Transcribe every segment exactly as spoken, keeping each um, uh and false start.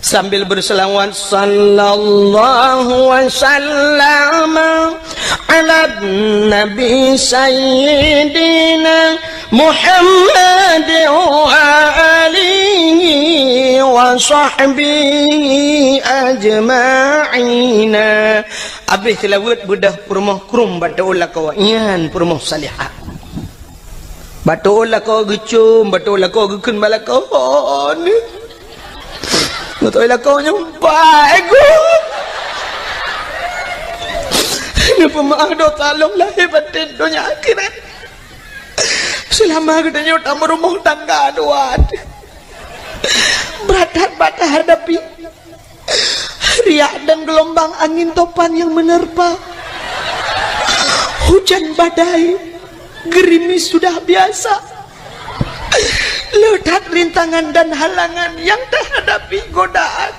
Sambil berselawat, sallallahu wasallam ala nabi sayyidina Muhammad wa alihi wa sahbihi ajma'ina. Abéh seulaweuet beudoh peurumoh krueng bak teuôn lakoe, nyan peurumoh salihah. Bak teuôn lakoe geucom, bak teuôn lakoe geukheun bak lakoe. Beutôi lakoe nyoe empat, eh, Guru. Neupeumeu'ah dosa lôn lahé batén donya akhirat. Seulama geutanyoe tameurumoh tangga dua. Brat that bak tahadapi. Riak dan gelombang angin topan yang menerpa. Hujan badai, gerimis sudah biasa. Le that rintangan dan halangan yang tahadapi, godaan.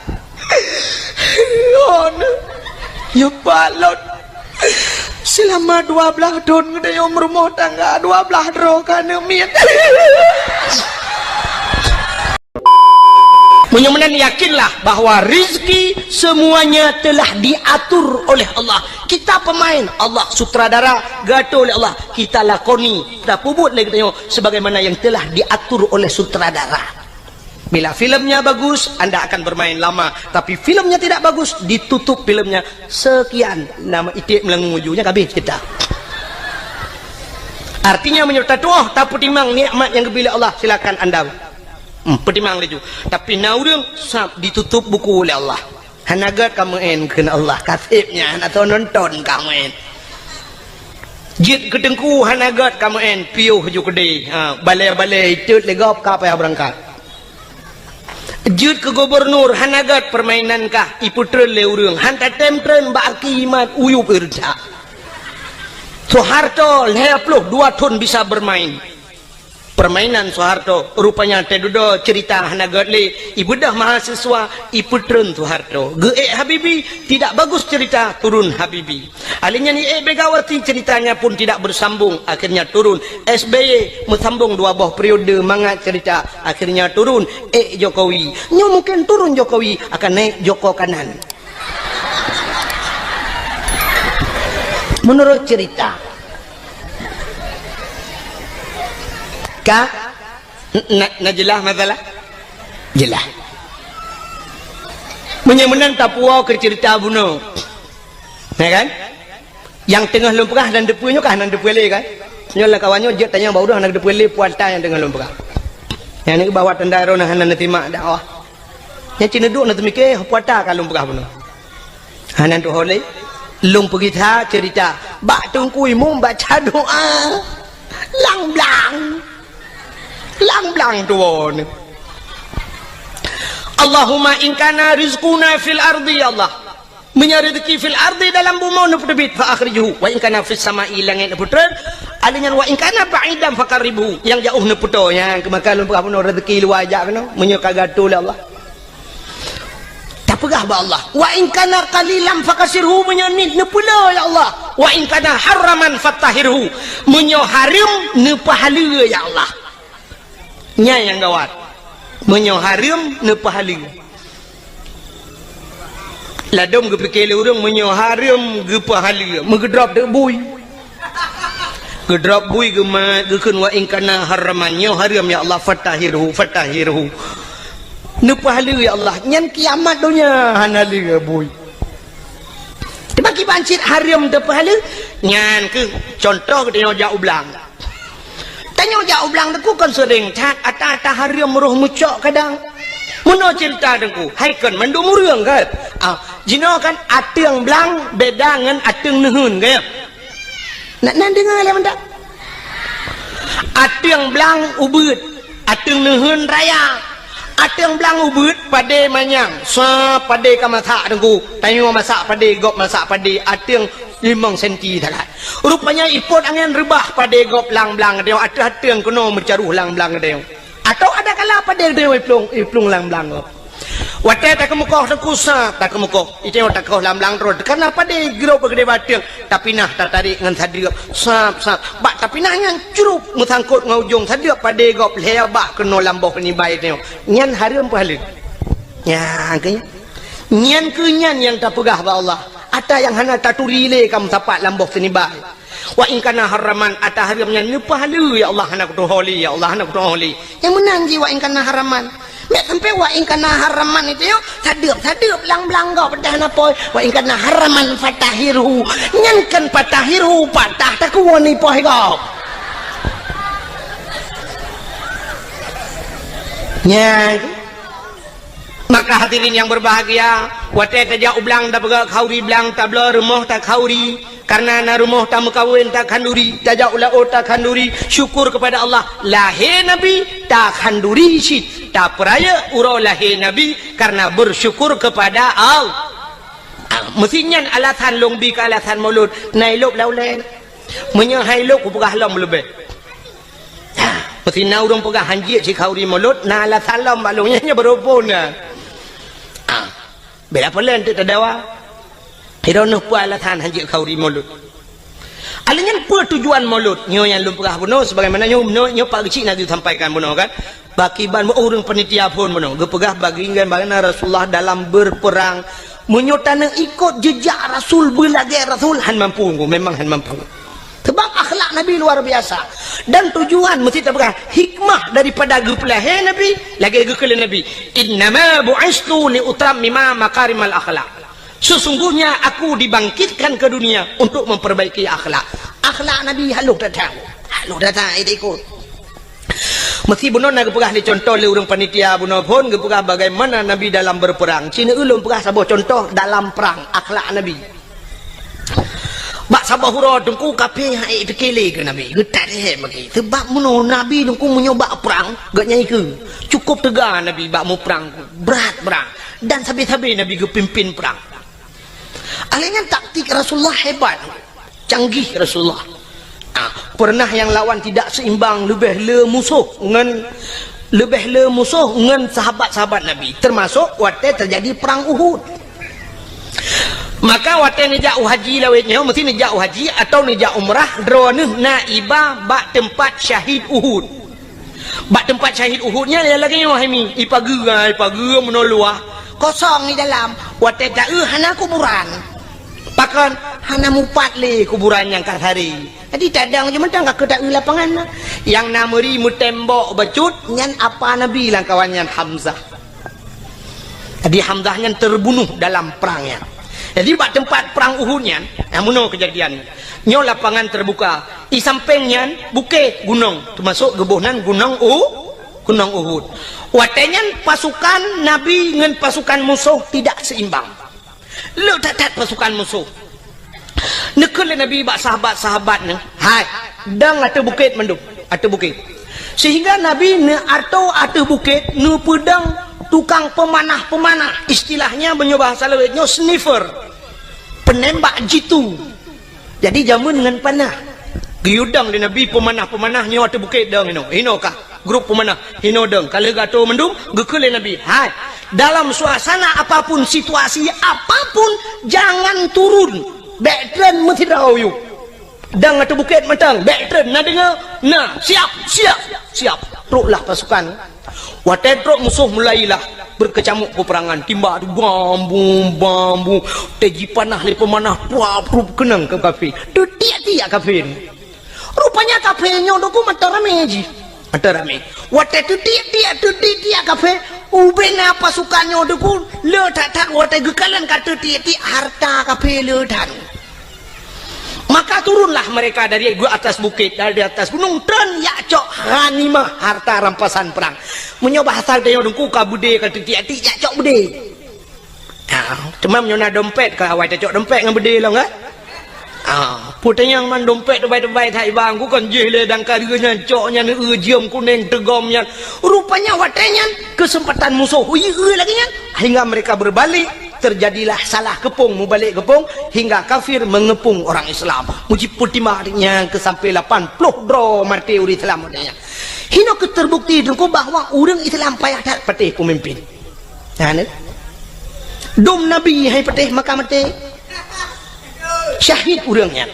Lôn, ya Pak, lôn. Seulama dua blaih thon geutanyoe meurumoh tangga, dua blaih droe ka neumiet. Meunyoe meunan, yakinlah bahwa rizki semuanya telah diatur oleh Allah. Kita pemain, Allah sutradara, geuatur oleh Allah. Kita lakoni, tapeubuet lé geutanyoe sebagaimana yang telah diatur oleh sutradara. Bila filmnya bagus, anda akan bermain lama. Tapi filmnya tidak bagus, ditutup filmnya. Sekian, nama iték meulangue uju, nyan ka abéh cerita. Artinya, meunyoe tatuoh, tapeutimang nikmat nyang geubri lé Allah, silakan anda. Hmm, peutimang laju. Tapi na ureuëng sab ditutup buku lé Allah. Hana gét kamoe, kheun Allah, ka seb nyan, hana soe nonton kamoe. Jeuet keu teungku, hana gét kamoe, piôh ju keudeh. Ha, balée-balée itot lé gob ka payah beurangkat. Jeuet keu gubunur, hana gét peurmainan kah ipeutreun lé ureuëng, han tatém treun bak aki imat uyueb ireutha. Soeharto lhée ploh dua thon bisa bermain. Permainan Soeharto, rupanya teududoe cerita hana gét lé, ibeudôh mahasiswa, ipeutreun Soeharto. Geuék Habibie, tidak bagus cerita, turun Habibie. Alheuh nyan iék Megawati, ceritanya pun tidak bersambung, akhirnya turun. S B Y meusambong dua boh periode mangat cerita, akhirnya turun. Ék Jokowi. Nyoe mungkin turun Jokowi, akan naik Joko Kanan. Menurut cerita. Ka? Na, na jeulaih masalah? Jeulaih. Meunyoe meunan tapuwoe keu cerita bunoe. Ya kan? Nyang teungoh lôn peugah hana teupeue nyoe kah, hana teupeue lé kan? Nyoe lam kawan nyoe jeuet tanyong bak ureuëng hana teupeue lé puasa nyang teungoh lôn peugah. Nyang nyoe bahwa tanda droeneuh hana neutimak dakwah. Nyang cit neuduek neuteumike puasa ka lôn peugah bunoe. Hana tuho lé. Lôn peugisa cerita bak Teungku Imum baca doa. Lang-blang. Lang-blang tuwoe. Allahumma in kana rizquna fil ardi, ya Allah. Meunyoe rezeki fil ardi, dalam bumoe, neupeuteubiet, fa akhrijhu, wa in kana fis sama'i, langét neupeutreun, alheuh nyan wa in kana ba'idan faqarribhu, nyang jaoh neupeutoe, nyang keumakan lôn peugah bunoe rezeki luwa jak keunoe, meunyoe ka geuatur lé Allah. Tapeugah bak Allah, wa in kana qalilan fakasirhu, meunyoe nit neupeulé ya Allah, wa in kana haraman fatahhirhu, meunyoe hareuem neupeuhaleue ya Allah. Nyan nyang gawat. Meunyoe hareuem neupeuhaleue. Ladôm geupike lé ureuëng meunyoe hareuem geupeuhaleue, meugeudrob teuk bui. Geudrob bui geumat, geukheun wa in kana haraman, nyoe hareuem ya Allah, fatahhirhu, fatahhirhu. Neupeuhaleue ya Allah, nyan kiamat donya hana lé bui. Teuma kiban cit hareuem teupeuhaleue, nyan keuh contoh geutanyoe jak u blang. Tanyoe jak u blang Teungku kon seuring that, ata-ata hareuem roh meucok kadang. Meunoe ceurita Teungku, hai kon mandum ureuëng kan? Ah, jinoe kan ateueng blang beda ngon ateueng neuheun, kan? Nak nan deungoe lé mantap. Ateueng blang ubeuet, ateueng neuheun raya. Ateueng blang ubeuet padé manyang, sa padé ka masak Teungku. Tanyoe masak padé, gob masak padé, ateueng limong senti that. Rupanya ipot angén reubah padé gob lam blang geutanyoe, ateueh ateueng keunoe meucaroh lam blang geutanyoe. Atawa ada kala padé geutanyoe iplueng, iplueng lam blang gob. Watée takeumeukoh Teungku sa, takeumeukoh. Itanyoe takoh lam blang droe, karna padé grob geudeh bak ateueng, tapinah tatarek ngon sadeuep, sab, sab. Bak tapinah nyan crup meusangkot ngon ujong sadeuep padé gob lhée bak keunoe lam boh nibai tanyoe. Nyan hareuem peuhaleue. Nyan keuh nyan. Nyan keuh nyan nyang tapeugah bak Allah. Ata nyang hana taturi lé ka meusapat lam boh siniba. Wa in kana haraman, ata haram nyan neupeuhaleue, ya Allah, hana kutuho lé, ya Allah, hana kutuho lé. Nyang meunan jih wa in kana haraman. Mek sampai wa in kana haraman itu yo, sadeup-sadeup blang-blang gob dah na poi. Wa in kana haraman fatahhirhu. Nyan kan fatahhirhu, patah takuwon ipoh gob. Nyan. Maka hadirin yang berbahagia, watée tajak u blang tapeugah khanduri, blang tabloe, rumoh takhanduri, karena na rumoh tameukawen takhanduri, tajak u laôt takhanduri, syukur kepada Allah, lahé Nabi takhanduri cit, tapeurayeuk uroe lahé Nabi karena bersyukur kepada Allah. Ah, meusi nyan alasan lôn bi keu alasan mulod, na ilôb lam ulée. Meunyoe hai lôb kupeugah lom leubeh. Ha, meusi na ureuëng peugah hanjeuet sikhanduri mulod, na alasan lom bak lôn nyan, nyan beureumpun na. Ha, bela peue lé teuk tadawa. Droeneuh peue alasan hanjeuet khanduri mulod? Alah nyan peue tujuan mulod? Nyoe nyang lôn peugah bunoe sebagaimana nyoe, nyoe, nyoe Pak Geuchik na geusampaikan bunoe kan. Bak kiban ureuëng panitia phon bunoe geupeugah bagi ngon bagaimana Rasulullah dalam berperang. Meunyoe taneuk ikot jejak Rasul, beulagée Rasul, han mampu, memang han mampu. Sebab akhlak Nabi luar biasa. Dan tujuan meusti tapeugah hikmah daripada geupeulahé Nabi, lagée geukheun lé Nabi, "Innama bu'istu li utammima makarimal akhlak." Sesungguhnya aku dibangkitkan ke dunia untuk memperbaiki akhlak. Akhlak Nabi halôh that-that. Halôh that-that ikot. Meusi bunoe na geupeugah lé contoh lé ureuëng panitia bunoe phon geupeugah bagaimana Nabi dalam berperang. Cina ulôn peugah saboh contoh dalam perang, akhlak Nabi. Bak saboh uroe teungku kafé hai pike lé keu Nabi, geutat lé bagi. Sebab bunoe Nabi teungku meunyoe bak perang, geuh nyai keu. Cukup teuga Nabi bak muprang, brat perang. Dan sabe-sabe Nabi geupimpin perang. Alah nyan taktik Rasulullah hebat. Canggih Rasulullah. Ah, pernah nyang lawan tidak seimbang leubeh le musoh ngon, leubeh le musoh ngon sahabat-sahabat Nabi, termasuk watée terjadi perang Uhud. Maka watée neujak u haji lawét nyoe, meusti neujak u haji atau neujak umrah, droeneuh na iba bak teumpat syahid Uhud. Bak teumpat syahid Uhud nyan lagée nyoe hai mi, ipageue, ipageue meunoe luwah, kosong di dalam. Watée taeu hana kuburan. Pakon? Hana mupat lé kuburan nyang ka sari. Jadi tadong jeumeutang ka keu taeu lapangan na. Nyang na meuri meutembok bacut nyan apa Nabi lam kawan nyan Hamzah. Jadi Hamzah nyan terbunuh dalam perang nyan. Jadi bak teumpat perang Uhud nyan, nyang bunoe kejadian. Nyoe lapangan terbuka. Di sampéng nyan bukét gunong, termasuk geuboh nan gunong U, gunong Uhud. Watée nyan pasukan Nabi ngon pasukan musoh tidak seimbang. Le that-that pasukan musoh. Neukheun lé Nabi bak sahabat-sahabat nyan, "Hai, dong ateueh bukét mandum, ateueh bukét." Sehingga Nabi neuatoe ateueh bukét, neupeudong tukang peumanah-peumanah. Istilahnya meunyoe bahasa lawét nyoe sniffer. Penembak jitu. Jadi jameun ngon panah. Geuyue dong lé Nabi peumanah-peumanah nyoe ateueh bukét dong inoe. Inoe kah grup peumanah, inoe dong. Ka lheueh geuatoe mandum, geukheun lé Nabi, "Hai, dalam suasana apapun, situasi apapun, jangan turun. Bék treun meusidroe yue. Dong ateueh bukét mantong, bék treun. Na deungoe? Na. Siap, siap, siap." Troklah pasukan. Watée trok musoh mulailah berkecamuk peperangan, timbak tu bam bum, bam bum, teujipeumanah lé peumanah, pruap pruap keunong keu kafé. Teutiek-tiek kafé. Rupanya kafé nyoe teungku mantong ramé jih. Mantong ramé. Watée teutiek-tiek, teutiek-tiek kafé, ubena pasukan nyoe teungku le that-that watée geukalon ka teutiek-tiek harta kafé le that. Maka turunlah mereka dari atas bukit, dari atas gunung, treun jak cok ghanimah, harta rampasan perang. Meunyoe bahasa tanyoe teungku ka beudé ka teutiek-tiek, jak cok beudé. Ha, teuma meunyoe na dompet ka awai tacok dompet ngon beudé lom kan? Ha, peue tanyong man dompet teubai-teubai that iba, ku kon jih lé dan ka lheueh nyan cok nyan, eu, jeuem kunéng teugom nyan. Rupanya watée nyan keuseumpatan musoh, ui, eu lagée nyan. Hingga mereka berbalik, terjadilah salah keupông, mubalek keupông, hingga kafir mengepung orang Islam. Mujipeutimang nyan keu sampai lapan ploh droe maté ureuëng Islam watée nyan. Hinoe keuh terbukti teungku bahwa ureuëng Islam payah that patéh peumimpin. Nah, ni. Dum Nabi hai patéh maka maté. Syahid ureuëng nyan.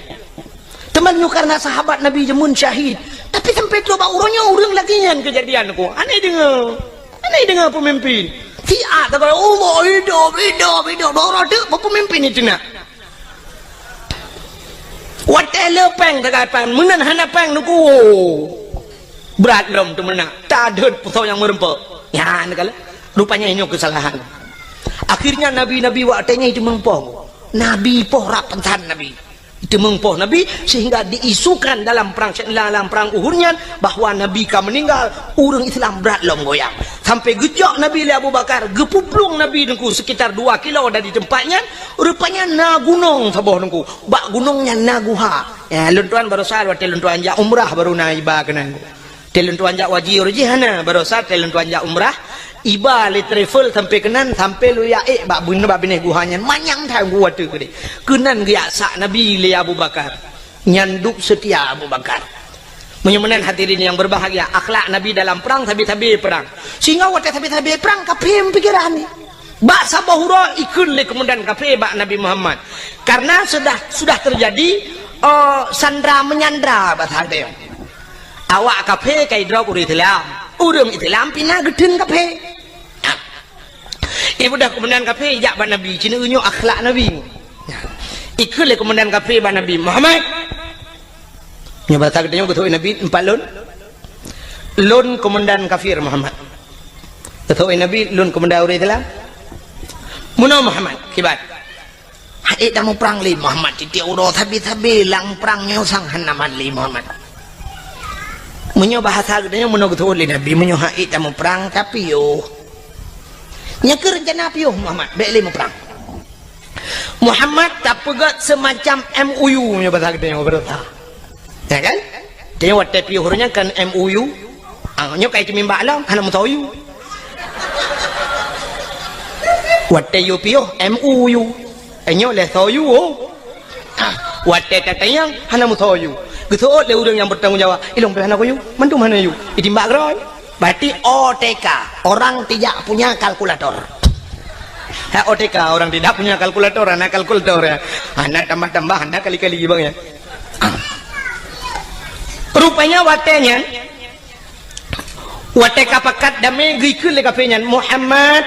Teuma nyoe karena sahabat Nabi jameun syahid. Tapi sampai trok bak uroe nyoe ureuëng lagée nyan keujadian ku. Aneh deungoe. Aneh deungoe peumimpin. Si Siat, Allah, hidup, hidup, hidup. Dua ratus peumimpin itu nak. Watèe le péng teuka pan, meunan hana péng nuku. Brat lom teumeunak, tadeuet peusau nyang meureumpok. Nyan kala, rupanya nyoe keusalahan. Akhirnya nabi-nabi watèe nyan itu meureumpok. Nabi poh rap peusan nabi. Itu meureumpok nabi sehingga diisukan dalam perang, dalam perang Uhud nyan bahwa nabi ka meninggal, ureueng Islam brat lom goyang. Sampai geujok nabi lé Abu Bakar, geupuplueng nabi nuku sekitar dua kilo dari tempat nyan, rupanya na gunong saboh nuku. Bak gunong nyan na guha. Ya, lôn tuan barosa watèe lôn tuan jak umrah baru na iba keunan. Watèe lôn tuan jak haji, haji hana, barosa watèe lôn tuan jak umrah, iba lé travel sampai keunan, sampai lôn jak ék bak bun-, bak binéh guha nyan, manyang that watèe keudéh. Keunan geujak sak Nabi lé Abu Bakar. Nyan duek seutia Abu Bakar. Meunyoe meunan hadirin yang berbahagia, akhlak Nabi dalam perang sabe-sabe perang. Sehingga watèe sabe-sabe perang, kafé meupikiran ni. Bak saboh uroe ikheun lé komandan kafé bak Nabi Muhammad. Karena sudah, sudah terjadi, eh, sandra menyandra bahasa dia. Awak kafé ka idrop ureueng Islam. Ureueng Islam pih na geutheun kafé. Ibudah komandan kafé ijak bak Nabi, ci nyoe akhlak Nabi. Ikheun lé komandan kafé bak Nabi, "Muhammad." Nyoe bahasa geutanyoe geutôk Nabi, "Empat lôn." "Lôn komandan kafir, Muhammad." Geutôk Nabi, "Lôn komandan ureueng Islam." "Meunoe Muhammad, kiban?" "Hana ék tamuprang lé Muhammad, tiep-tiep uroe sabe-sabe lam prang nyoe sang hana mat lé Muhammad." Meunyoe bahasa geutanyoe meunoe geutôk lé Nabi, meunyoe hana ék tamuprang, tapiôh. Nyan keuh rencana piôh Muhammad, bèk lé muprang. Muhammad tapeugöt seumacam M O U nyoe bahasa geutanyoe beureuta. Ya kan? Tanyoe watèe piôh ureueng nyan kan M O U. Ah, nyoe ka iteumimbak lom, hana meusoe U. Watèe yue piôh, M O U. Eh, nyoe lé soe U, oh. Ah, watèe tatanyong, hana meusoe U. Geuseuôt lé ureueng nyang bertanggung jawab, "Ilong pih hana ku U, mandum hana U." Itimbak keudroe. Berarti O T K, orang tidak punya kalkulator. Ha, O T K, orang tidak punya kalkulator, hana kalkulator, ya. Hana tambah-tambah, hana kali-kali, bang, ya. Ah. Rupanya watèe nyan, watèe ka pakat damé geukheun lé kafé nyan, "Muhammad,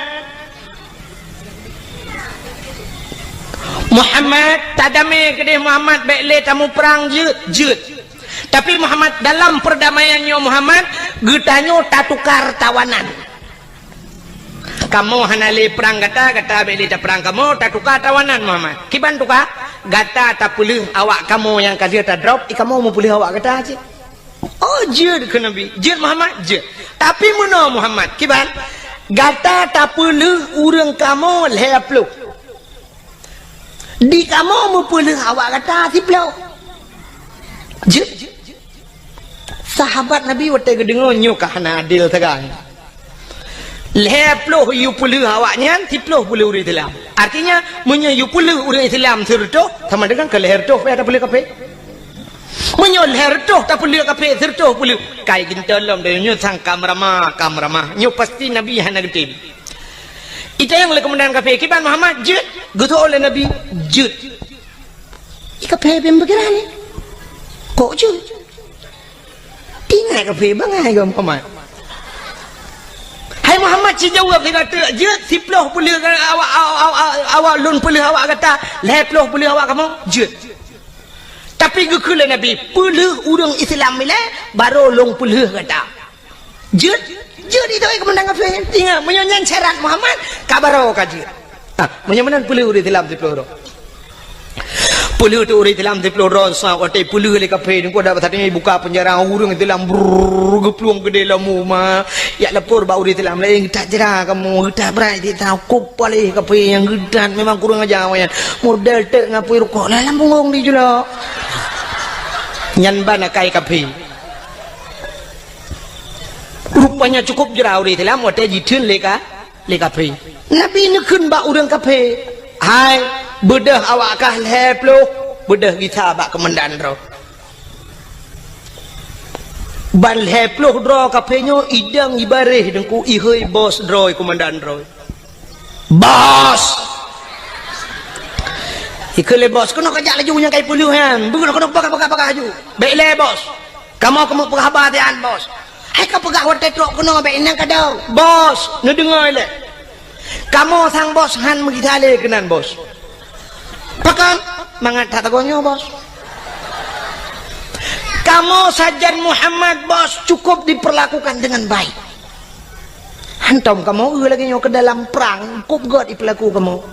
Muhammad, tadamé keudéh Muhammad, bèk lé tamuprang jeuet, jeuet. Tapi Muhammad, dalam perdamaian nyoe Muhammad, geutanyoe tatukar tawanan. Kamoe hana lé prang gata, gata bèk lé taprang kamoe, tatukar tawanan Muhammad." "Kiban tukar?" "Gata tapeuleueh awak kamoe nyang ka lheueh tadrop, i kamoe meupeuleueh awak gata cit." "Oh, jeuet," kheun Nabi. "Jeuet Muhammad?" "Jeuet. Tapi meunoe Muhammad, kiban? Gata tapeuleueh ureueng kamoe lhèe ploh. Di kamoe meupeuleueh awak gata siploh." Jeuet. Sahabat Nabi watèe geudeungoe nyoe ka hana adil sagai. Lhèe ploh yue peuleueh awak nyan, siploh peuleueh ureueng Islam. Artinya, meunyoe yue peuleueh ureueng Islam sireutôh, sama dengan keu lhèe reutôh payah tapeuleueh kafé. Meunyoe lhèe reutôh tapeuleueh kafé, sireutôh peuleueh, kai geuntôi lom dari nyoe sang ka meuramah, ka meuramah. Nyoe pasti Nabi hana geutem. Itanyong lé komandan kafé, "Kiban Muhammad, jeuet?" Geutôk lé Nabi, "Jeuet." Di kafé bèk pikiran ni. "Kok jeuet?" Tinggai kafé bangai keu Muhammad. "Hai Muhammad, sijaweueb lé gata, jeuet siploh peuleueh awak, awak, awak, awak lôn peuleueh awak gata, lhèe ploh peuleueh awak kamoe, jeuet. Tapi geukheun lé Nabi, peuleueh ureueng Islam ilèe, barô lôn peuleueh gata." "Jeuet, jeuet itu, hai komandan kafé. Ingat, meunyoe nyan syarat Muhammad, ka barô ka jeuet." Ah, meunyoe meunan peuleueh ureueng Islam siploh droe. Peuleueh teuh ureueng Islam siploh droe, sa watèe peuleueh lé kafé, nyoe dak satéh nyoe buka penjara ureueng Islam, brrrr, geuplueng keudéh lam uma. Jak lapor bak ureueng Islam laén, "Geutat jra kamoe, geutat brat, geutat hukôm paléh kafé nyang geutat, memang kurang aja awaknyan. Modal teuk ngon apui rukok, lam punggong dijulok." Nyan ban akai kafé. Rupanya cukup jra ureueng Islam watèe jitheun lé ka, lé kafé. Nabi neukheun bak ureueng kafé, "Hai, beudôh awak kah lhèe ploh, beudôh gisa bak komandan droe. Ban lhèe ploh droe kafé nyoe idong ibaréh deungku ihôi bos droe, komandan droe." "Bos!" Ikheun lé bos, "Keunoe kajak laju nyang kai peuleueh nyan. Beuh, keunoe, keunoe, peugah, peugah, peugah laju." "Bèk lé, bos. Kamoe keumeung peugah haba siat, bos." "Hai ka peugah watèe trok keunoe, bèk inong ka dong." "Bos, neudeungoe lé. Kamoe sang bos han meugisa lé keunan bos. Pakon? Mangat that tagoe nyoe bos. Kamoe sajan Muhammad bos cukup diperlakukan dengan baik. Hantom kamoe eu lagée nyoe keu dalam prang, cukup gét diperlaku kamoe.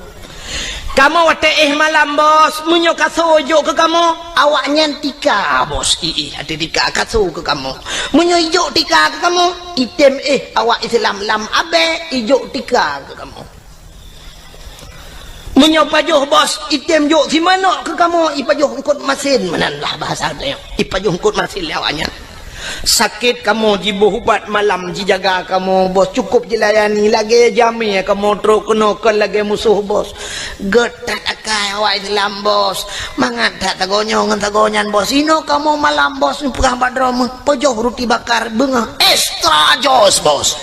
Kamoe watée éh malam bos, meunyoe kasoe ijok keu kamoe, awaknyan tika bos, iéh até tika kasoe keu kamoe. Meunyoe ijok tika keu kamoe, item éh awak Islam lam abée ijok tika keu kamoe. Meunyoe pajoh bos, item jok simanok keu kamoe, ipajoh eungkot masin, meunan lah bahasa tanyoe. Ipajoh eungkot masin lé awaknyan. Sakét kamoe jiboh ubat malam jijaga kamoe bos, cukup jilayani lagée jamé kamoe trok keunoe kon lagée musoh bos. Gét that akai awak Islam bos. Mangat that tagoe nyoe ngon tagoe nyan bos. Inoe kamoe malam bos, peugah bak droe meuh, pajoh ruti bakar beungoh extra jos bos.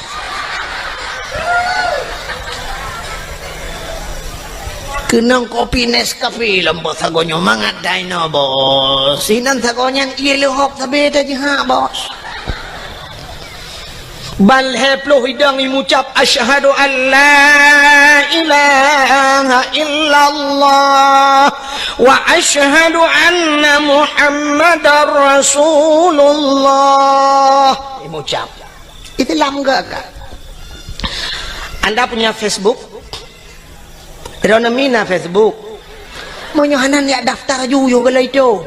Keunong kopi Nescafe lom bos sagoe nyoe mangat dainoe bos. Sinan sagoe nyan ié leuhop sabe tajihak bos. Ban lhée ploh idong imucab, "Asyhadu an la ilaha illallah wa asyhadu anna Muhammadar Rasulullah." Imucab. Islam gagah. Anda punya Facebook? Droeneuh mina Facebook. Meunyoe hana yak daftar ju yue galai tu.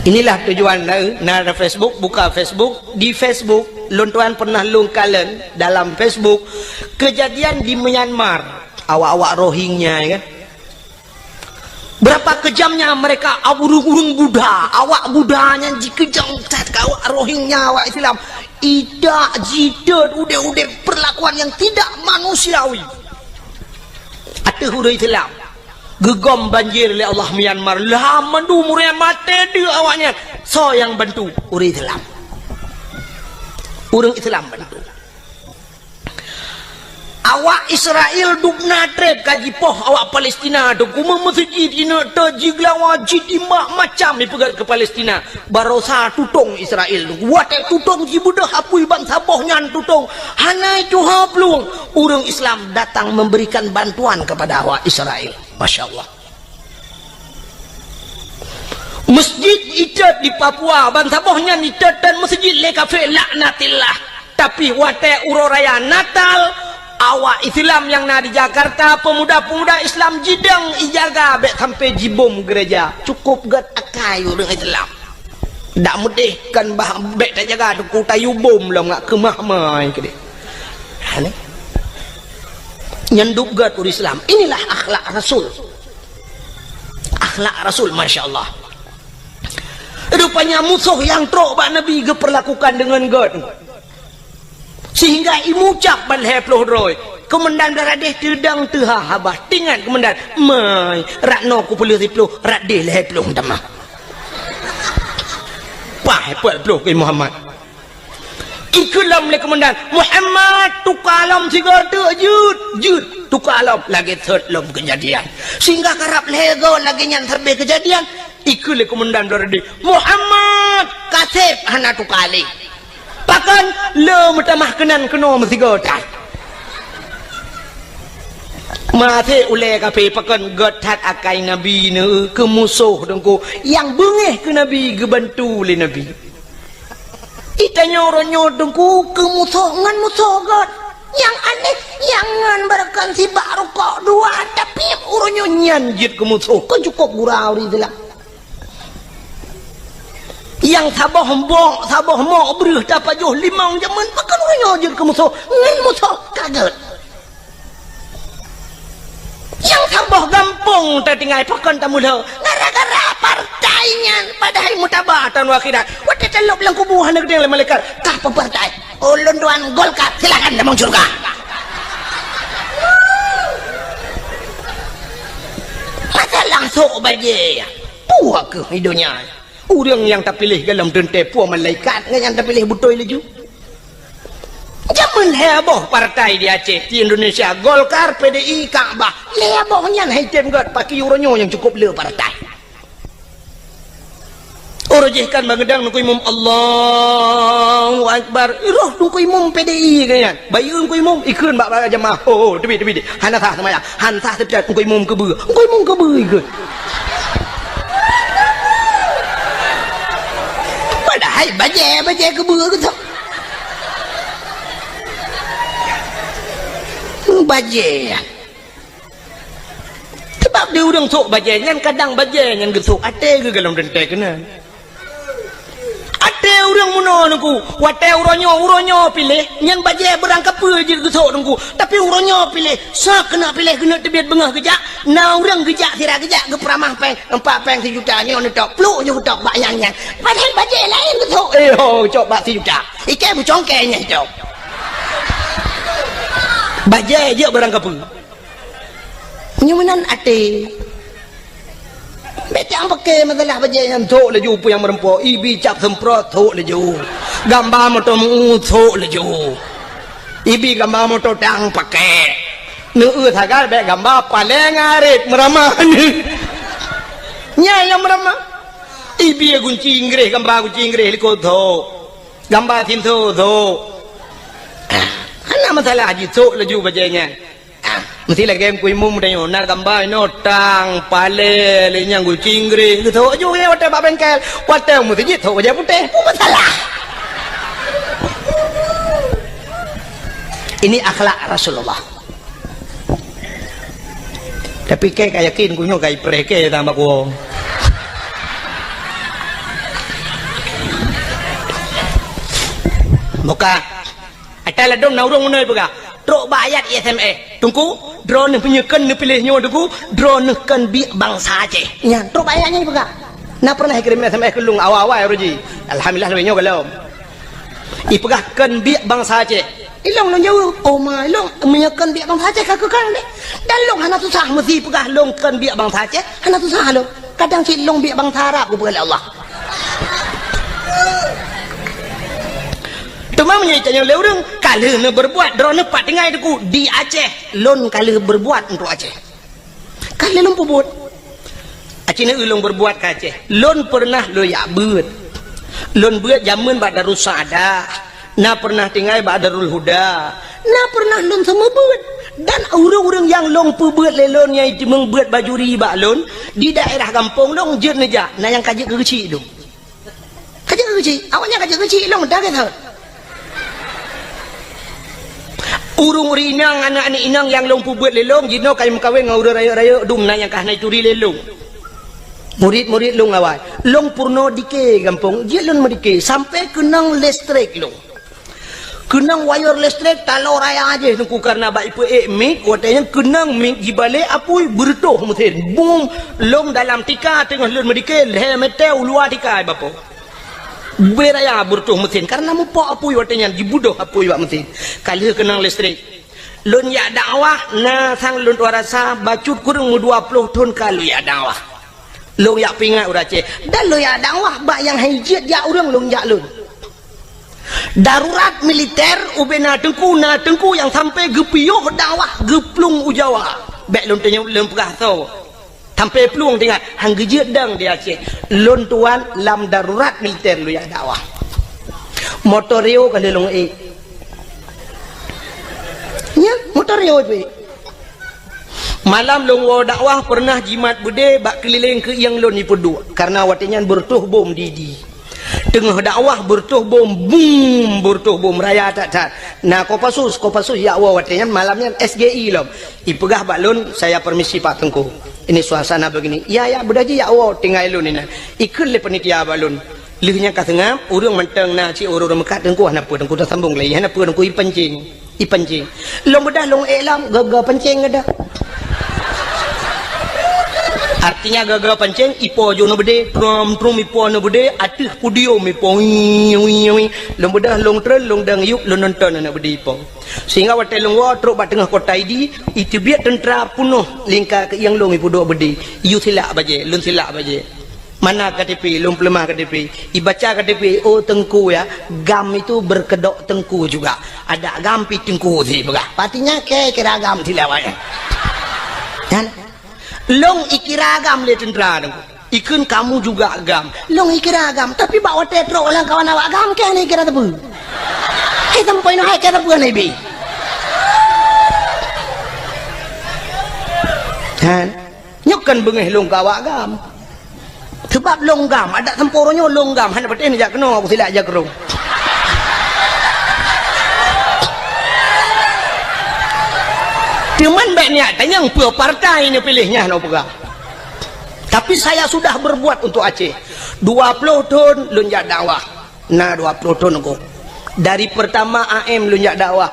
Inilah tujuan na, na ada Facebook, buka Facebook. Di Facebook, lôn tuan pernah lôn kalon dalam Facebook kejadian di Myanmar. Awak-awak Rohingya, ya kan? Berapa kejamnya mereka, ureuëng-ureuëng Buddha, awak Buddha nyan jikeujam that keu awak Rohingya, awak Islam. Idak jitot udeb-udeb perlakuan yang tidak manusiawi. Ateueh ureuëng Islam. Geugom banjir lé Allah Myanmar, lah mandum ureuëng maté deuek awaknyan. Soe nyang bantu? Ureuëng Islam. Ureuëng Islam bantu. Awak Israel dubna treb ka jipoh awak Palestina tu, kumeung meuseujid ineuk teuk jigeulawa jitimbak macam ipeugét keu Palestina. Barosa tutong Israel tu. Watée tutong jibeudôh apui bansaboh nyan tutong, hana tuha plueng, ureuëng Islam datang memberikan bantuan kepada awak Israel. Masya Allah. Masjid itot di Papua, bansaboh nyan itot dan masjid lé kafé laknatillah. Tapi watée uroe raya Natal, awak Islam nyang na di Jakarta, pemuda-pemuda Islam jidong ijaga bék sampai jibom gereja. Cukup gét akai ureuëng Islam. Dak meudeh kan bah bék tajaga teungku tayue bom lom ngak keumah mai keudeh. Ha ni. Nyan dub gét ureuëng Islam. Inilah akhlak Rasul. Akhlak Rasul, masya Allah. Rupanya musoh nyang trok bak Nabi geupeurlakukan deungon gét. Sehingga imucab ban lhée ploh droe. Keumandan Blaradeh teudong teuha haba. Tingat keumandan, "Mai, rat noe kupeuleueh siploh, rat deh lhée ploh tamah." Paih peuet ploh keu Muhammad. Ikeulom lé keumandan, "Muhammad, tuka lom sigoe teuk jeuet, jeuet, tuka lom." Lagée thot lom keujadian. Sehingga karab lhée goe lagée nyan sabe keujadian, ikeu lé keumandan Blaradeh, "Muhammad, kaseb hana tuka lé." Pakon? Le meutamah keunan keunoe meusigoe that. Maté ulée kafé pakon gét that akai Nabi neu keu musoh teungku nyang beungéh keu Nabi geubantu lé Nabi. Itanyoe uroe nyoe teungku keu musoh ngon musoh gét. Nyang aneh, nyang ngon beureukan sibak rukok dua, tapi uroe nyoe nyan jeuet keu musoh. Kon cukop gura ureuëng Islam. Nyang saboh mbok, saboh mok breueh tapajoh limong jameun, pakon uroe nyoe jeuet keu musoh? Ngon musoh ka gét. Nyang saboh gampông tatinggai pakon tamulo gara-gara partai nyan, padahai mutaba taun akhirat. Watée talop lam kubu hana geudeng lé malaikat, "Kah peupartai?" "Ulôn tuan Golkar." "Silakan tamong syeuruga." Masalah sok bajée. Puah keuh di donya. Ureuëng nyang tapiléh golom teuntée puih malaikat ngon nyang tapiléh beutôi laju. Jameun lhée boh partai di Aceh, di Indonesia, Golkar, P D I, Ka'bah. Lhée boh nyan hai tem gét, paki uroe nyoe nyang cukop le partai. Rojih kan bangeudang Teungku Imum, "Allahu Akbar." Roh Teungku Imum P D I keu nyan. Bayeue Teungku Imum, ikheun bak, bak jamaah. "Ho, ho, teubiet, teubiet. Hana sah seumayang. Hana sah teubiet Teungku Imum keubeue." Teungku Imum keubeue ikheun. Padahai bajée, bajée keubeue keu bajée. Sabab di ureuëng sôk bajée nyan, kadang bajée nyan geusôk até geuh golom teuntée keunan. Até ureuëng meunoe Teungku, watée uroe nyoe, uroe nyoe piléh, nyan bajée beurangkapeue jeuet geusôk Teungku. Tapi uroe nyoe piléh, sa keuneuk piléh keuneuk teubiet beungoh geujak, na ureuëng geujak sira geujak geupeuramah péng, empat péng sijuta nyoe neutôk, pluek nyoe geutôk bak nyang nyan. Padahai bajée laén geusôk, eh ho, cok bak sijuta. Ikée bucongkée nyan cok. Bajée jeuet beurangkapeue. Nyoe meunan até. Bék cang paké masalah bajée nyan, thok laju peue nyang meureumpok, ibi cap seumprot, thok laju. Gamba moto meu, thok laju. Ibi gamba moto tang paké. Neueu sagai bék gamba paleng arit meuramah. Nyan nyang meuramah. Ibi gunci Inggréh, gamba gunci Inggréh likot, thok. Gamba sinso, thok. Ah, hana masalah, jisok laju bajée nyan. Ah, meusti lagée Teungku Imum tanyoe, na gamba inoe tang, palée, lé nyang gunci Inggréh. Geusok ju lé watée bak bengkel, watée meuseujid sok bajée putéh. Peue masalah? Ini akhlak Rasulullah. Tapi kée ka yakin ku nyoe ka ipreh kée tambah kuong. Buka. Ata ladom na ureuëng meunoe peugah, trok bak ayat S M S. Teungku, droeneuh meunyoe kheun neupiléh nyoe Teungku, droeneuh kheun biek bansa Aceh. Nyan, trok bak ayat nyan peugah. Na pernah ikirém S M S keu lôn awai-awai uroe jih. Alhamdulillah lagée nyoe golom. Ipeugah kheun biek bansa Aceh. Ilong lôn jaweueb, "Oh ma, ilong meunyoe kheun biek bansa Aceh ka keu kheun deh." Dan lôn hana susah meusi peugah lôn kheun biek bansa Aceh, hana susah lôn. Kadang cit lôn biek bansa Arab geupeugah lé Allah. Teuma meunyoe itanyoe lé ureuëng, ka lheueh neubeureubuat, droeneuh pat tinggai Teungku di Aceh, lôn ka lheueh beureubuat untuk Aceh. Ka lheueh lôn peubuet. Aci neueu lôn beureubuat ka Aceh. Lôn peureunah lôn jak beuet. Lôn beuet jameun bak Darussaada. Na peureunah tinggai bak Darul Huda. Na peureunah lôn seumeubeuet. Dan ureuëng-ureuëng nyang lôn peubeuet lé lôn nyang itimeung beuet bajuri bak lôn, di daerah gampông lôn jeuet neujak, na nyang ka jeuet keu geuchik lôn. Ka jeuet keu geuchik, awaknyan ka jeuet keu geuchik lôn, dah gét that. Ureuëng-ureuëng inong, aneuk-aneuk inong nyang lôn peubeuet lé lôn, jinoe ka meukawen ngon ureuëng rayeuk-rayeuk dum na nyang ka hana ituri lé lôn. Murit-murit lôn awai. Lôn peurunoe dike gampông, jeuet lôn meudike, sampoe keunong listrik lôn. Keunong wayeur listrik taloe raya jih Teungku, kareuna bak ipeuék mik, watée nyan keunong mik jibalek apui beureutoh meusen. Bum, lôn dalam tika teungoh lôn meudike, lhée meutée u luwa tika bapo. Beu raya beureutoh meusen, kareuna mupok apui watée nyan, jibeudôh apui bak meusen. Ka lheueh keunong listrik. Lôn jak dakwah, na sang lôn tuan rasa, bacut kureueng meudua ploh thon ka lôn jak dakwah. Lôn jak pingat ureuëng Aceh. Dan lôn jak dakwah bak nyang hai jeuet jak ureuëng lôn jak lôn. Darurat militer ubena teungku, na teungku nyang sampai geupiôh dakwah geuplueng u Jawa. Bék lôn teunyok lôn peugah soe. Sampai plueng teuingat, han geujeuet dong di Aceh. Lôn tuan lam darurat militer lôn jak dakwah. Motor Rio ka lheueh lôn ék. Nya, motor Rio ék. Malam lôn woe dakwah peureunah jimat beudé bak keulileng keuieng lôn jipeuduek, kareuna watée nyan beureutoh bom di, di. Teungoh dakwah beureutoh bom, bum, beureutoh bom raya that-that. Na Kopassus, Kopassus jak woe watée nyan malam nyan S G I lom. Ipeugah bak lôn, "Saya permisi Pak Teungku. Ini suasana begini." "Ya, ya, beudôh jih jak woe, tinggai lôn inan." Ikheun lé panitia bak lôn. Lheueh nyan ka seungab, ureuëng mantong na cit ureuëng-ureuëng meukat, "Teungku hana peue, Teungku tasambong lé, hana peue, Teungku ipancing." Ipancing. Lôn beudôh lôn ék lom, geuga pancing geuda. Artinya geuga pancing, ipo ju neubeudé, trum-trum ipo neubeudé, ateueh podium ipo, wii, wii, wii. Lôn beudôh lôn treun, lôn dong yup, lôn nonton aneuk beudé ipo. Sehingga watée lôn woe trok bak teungoh kota Idi, iteubiet teuntra peunoh lingka keuieng lôn ipeuduek beudé. Yue silak bajée, lôn silak bajée. Mana K T P, lôn peuleumah K T P. Ibaca K T P, "Oh Teungku ya, GAM itu berkedok Teungku juga. Ada GAM pi Teungku," si peugah. Patinya kira GAM silak bajée. Kan? Lôn ikira GAM lé teuntra Teungku. Ikheun kamoe juga GAM. Lôn ikira GAM, tapi bak watèe trok lam kawan awak GAM, kèe hana ikira teupeu. Hai sampoe nyoe hai kèe teupeu hana ibi. Kan? Nyoe kan beungèh lôn keu awak GAM. Sabab lôn GAM, adak sampoe uroe nyoe lôn GAM, hana patéh neujak keunoe, aku silak jak keudroe. Teuma bèk neujak tanyong peue partai neupiléh nyan, hana peugah. Tapi saya sudah berbuat untuk Aceh. Dua ploh thôn lôn jak dakwah. Na dua ploh thôn Teungku. Dari pertama A M lôn jak dakwah.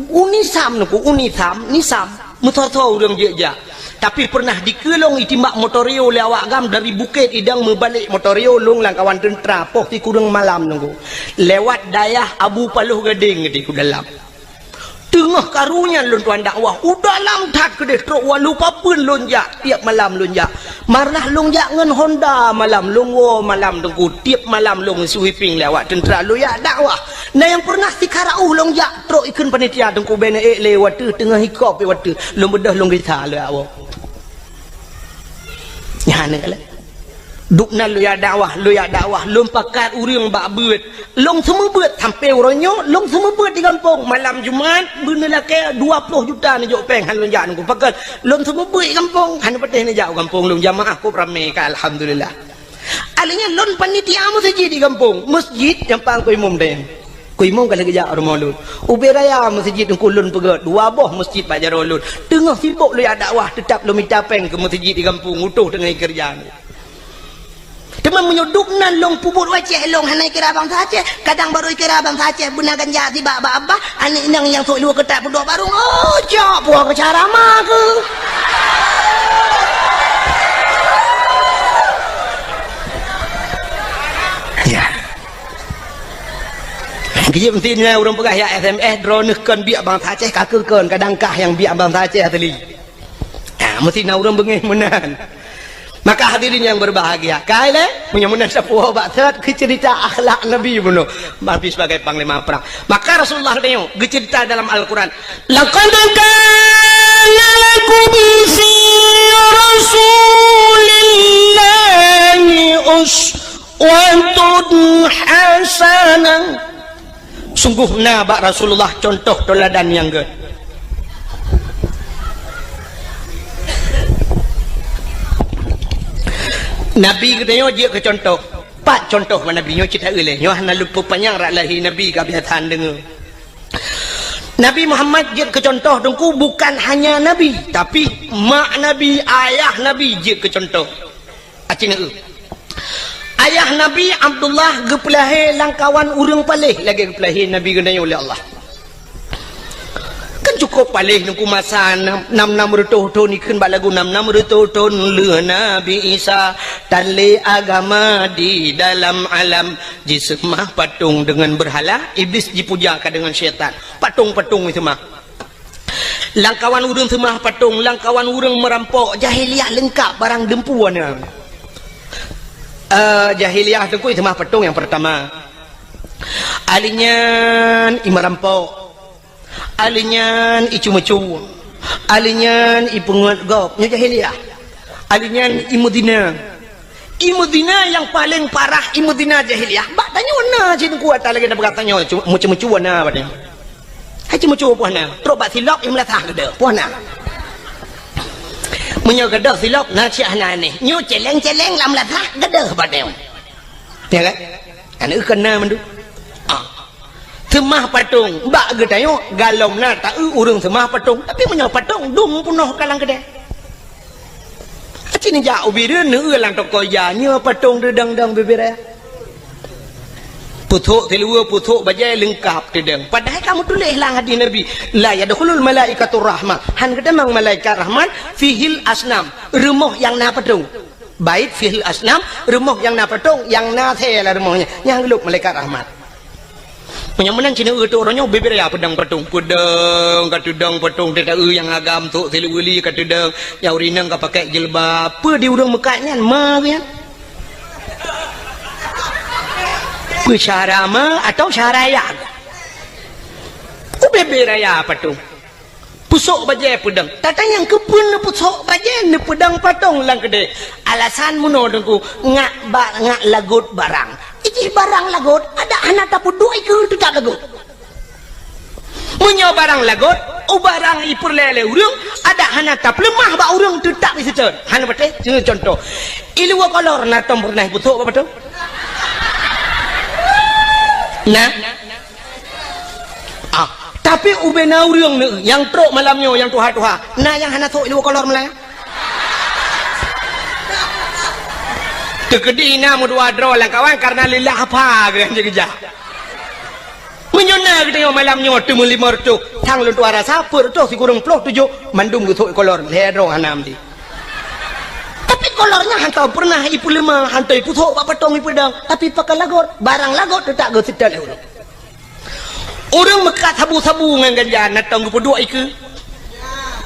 UNISAM Teungku, UNISAM, NISAM. Meusoe-soe ureueng jeuet jak. Tapi pernah dikeue lôn itimbak motor yo lé awak GAM dari Bukét Idong meubalek motor yo lôn lam kawan teuntra poh sikureueng malam Teungku. Lewat dayah Abu Paloh Gadeng di dalam. Teungoh karu nyan lôn tuan dakwah, u dalam that keudeh trok walu papeuen lôn jak, tiep malam lôn jak. Marnah lôn jak ngon Honda malam, lôn woe malam Teungku, tiep malam lôn sweeping lé awak teuntra lôn jak dakwah. Na nyang pernah sikara uh lôn jak trok ikheun panitia Teungku bèk neuék lé watèe teungoh hikop watèe lôn beudôh lôn gisa lôn jak woe. Nyan keuh lé. Dubnan lôn jak dakwah, lôn jak dakwah, lôn pakat ureueng bak beuet. Lôn seumeubeuet sampoe uroe nyoe, lôn seumeubeuet di gampông. Malam Jumat, beuneulakèe dua ploh juta neujok pèng han lôn jak Teungku. Pakon lôn seumeubeuet di gampông, hana patéh neujak u gampông lôn jamaah kôb ramè ka, alhamdulillah. Alèh nyan lôn panitia meuseujid di gampông, meuseujid nyang pang keu imum deh. Keu imum ka lheueh geujak u rumoh lôn. Ubé raya meuseujid Teungku lôn peugöt, dua boh meuseujid bak jaroe lôn. Teungoh sibok lôn jak dakwah, teutap lôn mita pèng keu meuseujid di gampông, utôh teungoh keureuja. Teuma meunyoe dubnan lôn peubuet u Aceh, lôn hana ikira bansa Aceh, kadang barô ikira bansa Aceh, beuna ganja sibak bak abah, aneuk inong nyang sôk luwa keutat peuduek barong, oh, cok puwoe keu cara ma keuh. Ya. Geujeuet meusti nyan ureueng peugah ya S M S, droeneuh kon biek bansa Aceh, ka keuh kon, kadang kah nyang biek bansa Aceh asli. Ha, meusti na ureueng beungéh meunan. Maka hadirin yang berbahagia, kai lé, meunyoe meunan sapeue bak that keu cerita akhlak Nabi bunoe, Nabi sebagai panglima perang. Maka Rasulullah teuh geucerita dalam Al-Quran, "Laqad kana lakum fi Rasulillahi uswatun hasanah." Sungguh na bak Rasulullah cuntoh teuladan nyang gèt. Nabi geutanyoe jeuet keu cuntoh. Pat cuntoh bak Nabi nyoe cit taeu lé. Nyoe hana lôn peupanyang rot lahé Nabi ka biasa deungoe. Nabi Muhammad jeuet keu cuntoh Teungku bukan hanya Nabi, tapi mak Nabi, ayah Nabi jeuet keu cuntoh. Aci neueu. Ayah Nabi Abdullah geupeulahé lam kawan ureueng paléh lagèe geupeulahé Nabi geutanyoe lé Allah. Kan cukôp paléh Teungku masa nam, nam, nam reutôh thôn, ikheun bak lagu nam, nam reutôh thôn lheueh Nabi Isa, tan lé agama di dalam alam, jiseumah patong deungon beurhala, Iblih jipuja ka deungon syaitan. Patong-patong jiseumah. Lam kawan ureueng seumah patong, lam kawan ureueng meurampok, jahiliyah leungkap barang deumpu na. Eh, jahiliyah Teungku seumah patong nyang peurtama. Ahli nyan i meurampok. Ahli nyan i ceumeucue. Ahli nyan i peungeut gob. Nyoe jahiliyah. Ahli nyan i meuzina. I meuzina nyang paleng parah, i meuzina jahiliyah. Bak tanyoe na cit Teungku ata lagèe na peugah tanyoe, cu-, meucue-meucue na bak tanyoe. Hai ceumeucue poh na, trok bak silop i meulasah geudoh, poh na. Meunyoe geudoh silop na cit hana anéh. Nyoe celeng-celeng lam meulasah geudoh bak tanyoe. Ya kan? Aneuk keu na mandum. Ah. Seumah patong, bak geutanyoe galom na taeu ureueng seumah patong. Tapi meunyoe patong dum peunoh ka lam keudè. Aci neujak u Bireuen neueu lam toko ija, nyoe patong teudong-dong bibiraya. Peusok siluweue, peusok bajèe leungkap teudong. Padahai ka meutuléh lam hadih Nabi, "La yadkhulul malaikatur rahmah." Han geutamong malaikat rahmat, "fihil asnam." Rumoh nyang na patong. Bait fihil asnam, rumoh nyang na patong, nyang na asèe lam rumoh nyan. Nyang geulop malaikat rahmat. Meunyoe meunan cit neueu teuh uroe nyoe bibiraya peudong patong, peudong ka teudong patong, teuh taeu nyang agam sôk siluweue li ka teudong, nyang ureueng inong ka pakèk jilbab. Peue di ureueng meukat nyan ma geuh nyan? Peue syara ma atau syara ya? Ubé-bé raya patong. Pusok bajée peudong. Tatanyong keupeue neupeusok bajée neupeudong patong lam keudè. Alasan meunoe Teungku, ngat ba-, ngat lagot barang. Ijih barang lagot, adak hana tapeuduek ikeue teutap lagot. Meunyoe barang lagot, u barang ipeureulée lé ureuëng, adak hana tapeuleumah bak ureuëng teutap iseutôt. Hana patéh, contoh. Iluwa kolor na tom peureunah ipusok bak patong? Nah. Ah, tapi ubena ureuëng ni nyang trok malam nyoe nyang tuha-tuha, na nyang hana sok iluwa kolor meulai? Teukeudi na meudua droe lam kawan karena lillah apa geuh geujak. Meunyoe na geutanyoe malam nyoe teumeulimong reutôh, sang lôn tuha rasa peuet reutôh sikureueng ploh tujoh mandum geusok ikolor, lhée droe hana meuti. Tapi kolor nyan hana peureunah ipeuleumah, hana ipusok bak patong ipeudong, tapi pakai lagot, barang lagot teutap geuseutôt lé ureuëng. Ureuëng meukat sabu-sabu ngon ganja, na tom geupeuduek ikeue.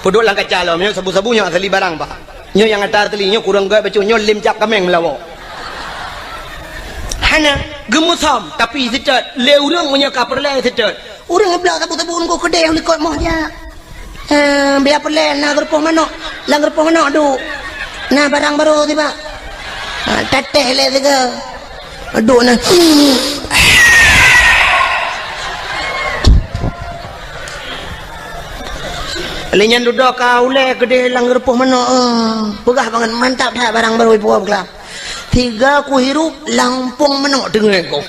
Peuduek lam kaca lom, nyoe sabu-sabu nyoe asali barang, Pak. Nyoe nyang ata asali, nyoe kureueng gét bacut, nyoe lem cap kaméng meulawa. Hana, geumeusom, tapi seutôt, lé ureuëng meunyoe ka peureulée seutôt. Ureuëng iblok sabu-sabu ngon keudeh likot moh jak. Eh, biar peureulée na geurupoh manok, lam geurupoh manok duek. Na barang barô tiba. Ha, tatéh lé siga. Duek na. Lé nyan dudoe ka ulée keudeh lam geurupoh manok, eh. Peugah bangat mantap that barang barô ipuwoe beuklap. Tiga kuhirup lampong manok teungoh ko.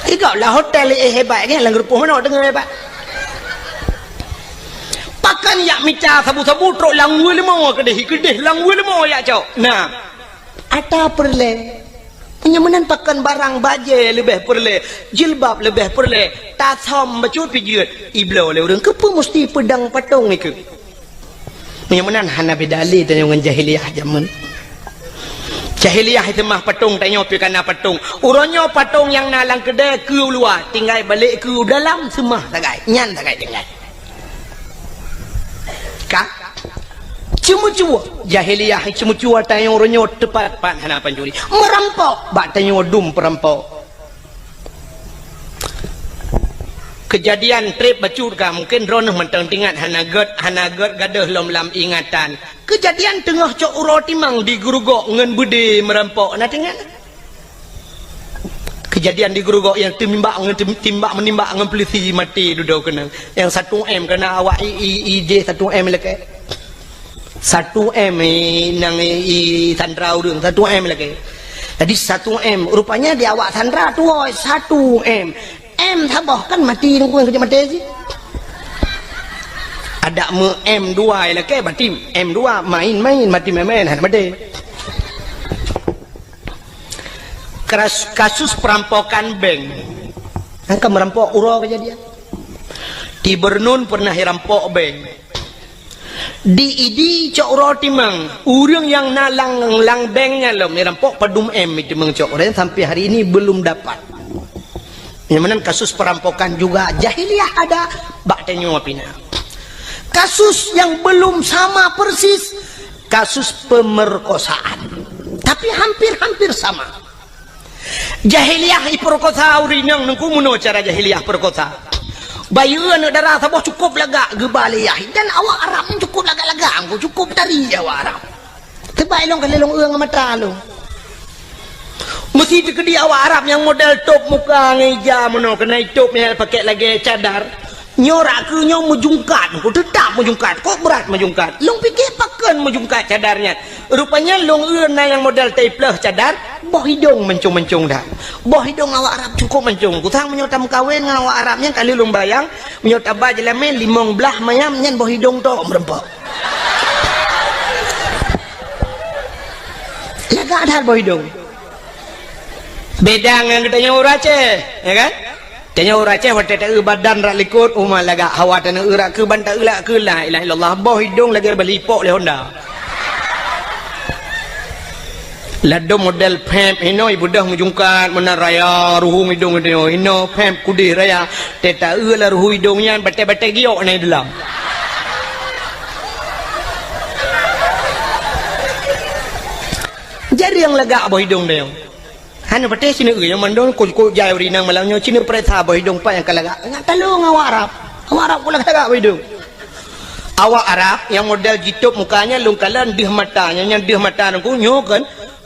Tiga lah hotel eh hebat kan lam geurupoh manok teungoh hebat. Pakan yak mita sabu-sabu trok lam wue leumo keudeh, keudeh lam wue leumo yak cok. Nah. Ata peureulée. Meunyoe meunan pakan barang bajée leubeh peureulée, jilbab leubeh peureulée, tasam bacut pijeut, ibloe lé ureuëng keupeue musti peudong patong ikeue. Meunyoe meunan hana beda lé tanyoe ngon jahiliyah jameun. Jahiliyah seumah patong tanyoe pih kana patong. Uroe nyoe patong nyang na lam keudée keu u luwa, tinggai balek keu u dalam seumah sagai. Nyan sagai tinggai. Ka? Ceumeucue. Jahiliyah ceumeucue tanyoe uroe nyoe teupat-pat hana pancuri. Meurampok bak tanyoe dum peurampok. Keujadian treb bacut ka mungken droeneuh mantong teuingat hana gét, hana gét gadôh lom lam ingatan. Keujadian teungoh cok uroe timang di Geurugok ngon beudé meurampok na teuingat? Keujadian di Geurugok nyang teumimbak ngon tem-, timbak meunimbak ngon peulisi maté dudoe keunan. Nyang satu M keunan awak i, i, i jih satu M lakée. Satu M, eh, nyang, eh, i sandra ureuëng, satu M lagée. Jadi satu M, rupanya di awak sandra tuwoe satu M. M saboh kan mati nungkueng keu maté sih. Adak meu M dua lakée mati, M dua main-main mati main-main hana maté. Keras-, kasus perampokan bank. Angka merampok uroe kejadian. Di Bernun pernah irampok bank. Di Idi cok uroe timang, ureuëng nyang na lam, lam bank nyan lom irampok padum M timang cok uroe sampai hari ini belum dapat. Nyang meunan kasus perampokan juga jahiliyah ada bak tanyoe pih na. Kasus yang belum sama persis kasus pemerkosaan, tapi hampir-hampir sama. Jahiliyah iperkosa ureuëng inong nungku meunoe cara jahiliyah perkosa. Bayeue aneuëk dara saboh cukup lagak geuba lé yah dan awak Arab nyan cukup lagak-lagak nungku cukup tari awak Arab. Teubai lôn ka lôn eu ngon mata lôn. Meusi teukeudi awak Arab nyang model top muka ngon ija meunoe keunan itop nyang pakai lagée cadar. Nyoe rak keu nyoe meujungkat, ku teutap meujungkat, kok brat meujungkat. Lôn pike pakon meujungkat cadar nyan. Rupanya lôn eu na nyang model taipleuh cadar, boh idong mancong-mancong that. Boh idong awak Arab cukup mancong. Kusang meunyoe tameukawen ngon awak Arab nyan kali lôn bayang, meunyoe taba jeulamé limong blaih mayam nyan boh idong tok meureumpok. Lagak that boh idong. Beda ngon geutanyoe ureuëng Aceh, ya kan? Tanyoe ureuëng Aceh watée taeu badan rak likot, uma lagak hawa taneu rak keu ban taeu lak keu la ilaha illallah. Boh idong lagée balipok lé honda. Ladom model pep hinoe ibeudôh meujungkat meunan raya ruhueng idong tanyoe hinoe pep kudeh raya. Tée taeu lam ruhueng idong nyan batée-batée giok na di dalam. Jarang lagak boh idong tanyoe. Hana patéh sineuk nyang mandum kok-kok jai ureuëng inong malam nyoe sineuk peuriksa boh idong pat nyang ka lagak. Ngat talong awak Arab. Awak Arab keu lagak-lagak bak idong. Awak Arab nyang model jitôb muka nyan lôn kalon deuh mata, nyang, nyang deuh mata nyan ku nyoe kan,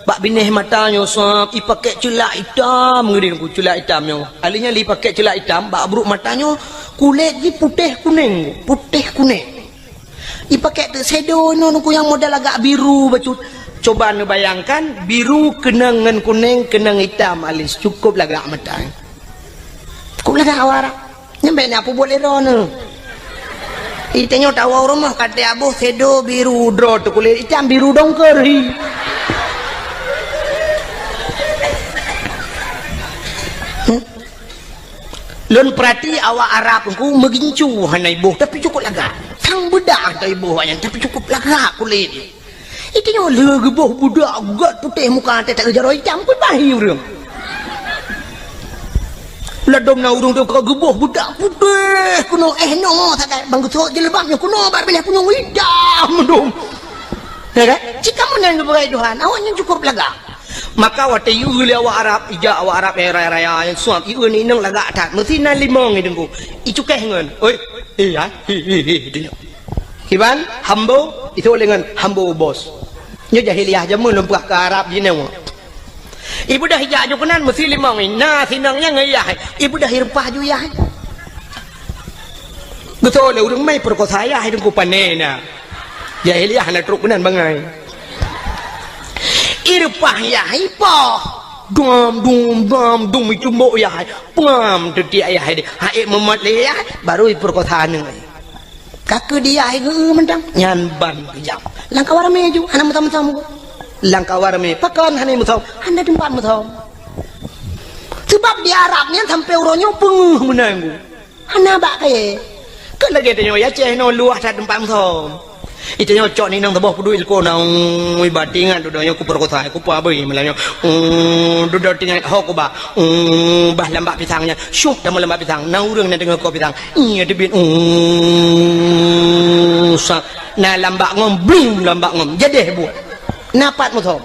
bak binéh mata nyoe sab, ipakék ceulak itam ngeudeh ku, ceulak itam nyoe. Alèh nyan lé ipakék ceulak itam, bak brôk mata nyoe kulét jih putéh kunéng, putéh kunéng. Ipakék teuk shadow nyoe ku nyang model agak biru bacut. Coba neubayangkan, biru keunong ngon kunéng, keunong itam alèh, cukôp lagak mata. Cukôp lagak awak Arab. Nyan bèk na peubuet lé droeneuh. Itanyoe tawoe u rumoh ka teuaboh shadow biru droe teuh kulét itam biru dongker hi. Hmm? Lôn peurati awak Arab ku meugincu hana iboh tapi cukôp lagak. Sang beudah hana iboh awak nyan tapi cukôp lagak kulét. Itanyoe lheueh geuboh budak gèt putéh muka teuh, tak geujaroe itam, peue bah hi ureueng. Ladôm na ureueng teuh ka geuboh budak putéh keunoe, eh, noe sagai, ban geusôk jilbab nyoe keunoe bak binéh punyueng itam dum. Ya kan? Cit kamoe nyan geupeugah Tuhan, awak nyan cukôp lagak. Maka watèe ieu lé awak Arab, ijak awak Arab, eh, raya-raya, nyang suam, ieu ni inong lagak that. Meusi na limong i deungku. Icukéh ngon, "Oi, eh, ya, hi, hi, hi," i deungku. Kiban, hambo, itôk lé ngon hambo bos. Nyoe jahiliyah jameun lôn peugah keu Arab jinoe. Ibeudôh ijak ju keunan meusi limong i, na sinong nyang ngon yah. Ibeudôh ireupah ju yah. Beutôi lé ureueng mai peurekosa yah i deungku pané na. Jahiliyah hana trôk keunan bangai. Ireupah yah ipoh. Dum, dum, dum, dum, icumbok yah. Pam, teutiek yah. Hai meumat lé yah, baru ipeurekosa aneuk. Ka keu di yah geu mantong, nyan ban keujam. Lam kawan ramé ju, hana meusom-som. Lam kawan ramé, pakon hana meusom, hana teumpat meusom. Seubab di Arab nyan sampoe uroe nyoe peungeuh meunan ku. Hana bak kayèe. Kon lagèe tanyoe i Aceh nyoe luwah that teumpat meusom. Itanyoe cok ni nang saboh peuduek ilko na, ui, bah tingat dudoe nyoe kupeurekosa, kupeuabui malam nyoe. Ui, dudoe tingat ho kuba. Ui, bah lambak pisang nyan. Syuh tamong lambak pisang. Na ureueng na deungoe ko pisang. Iya teubiet. Ui, sa-, na lambak ngom, bling lambak ngom. Jadeh buet. Na pat meusom.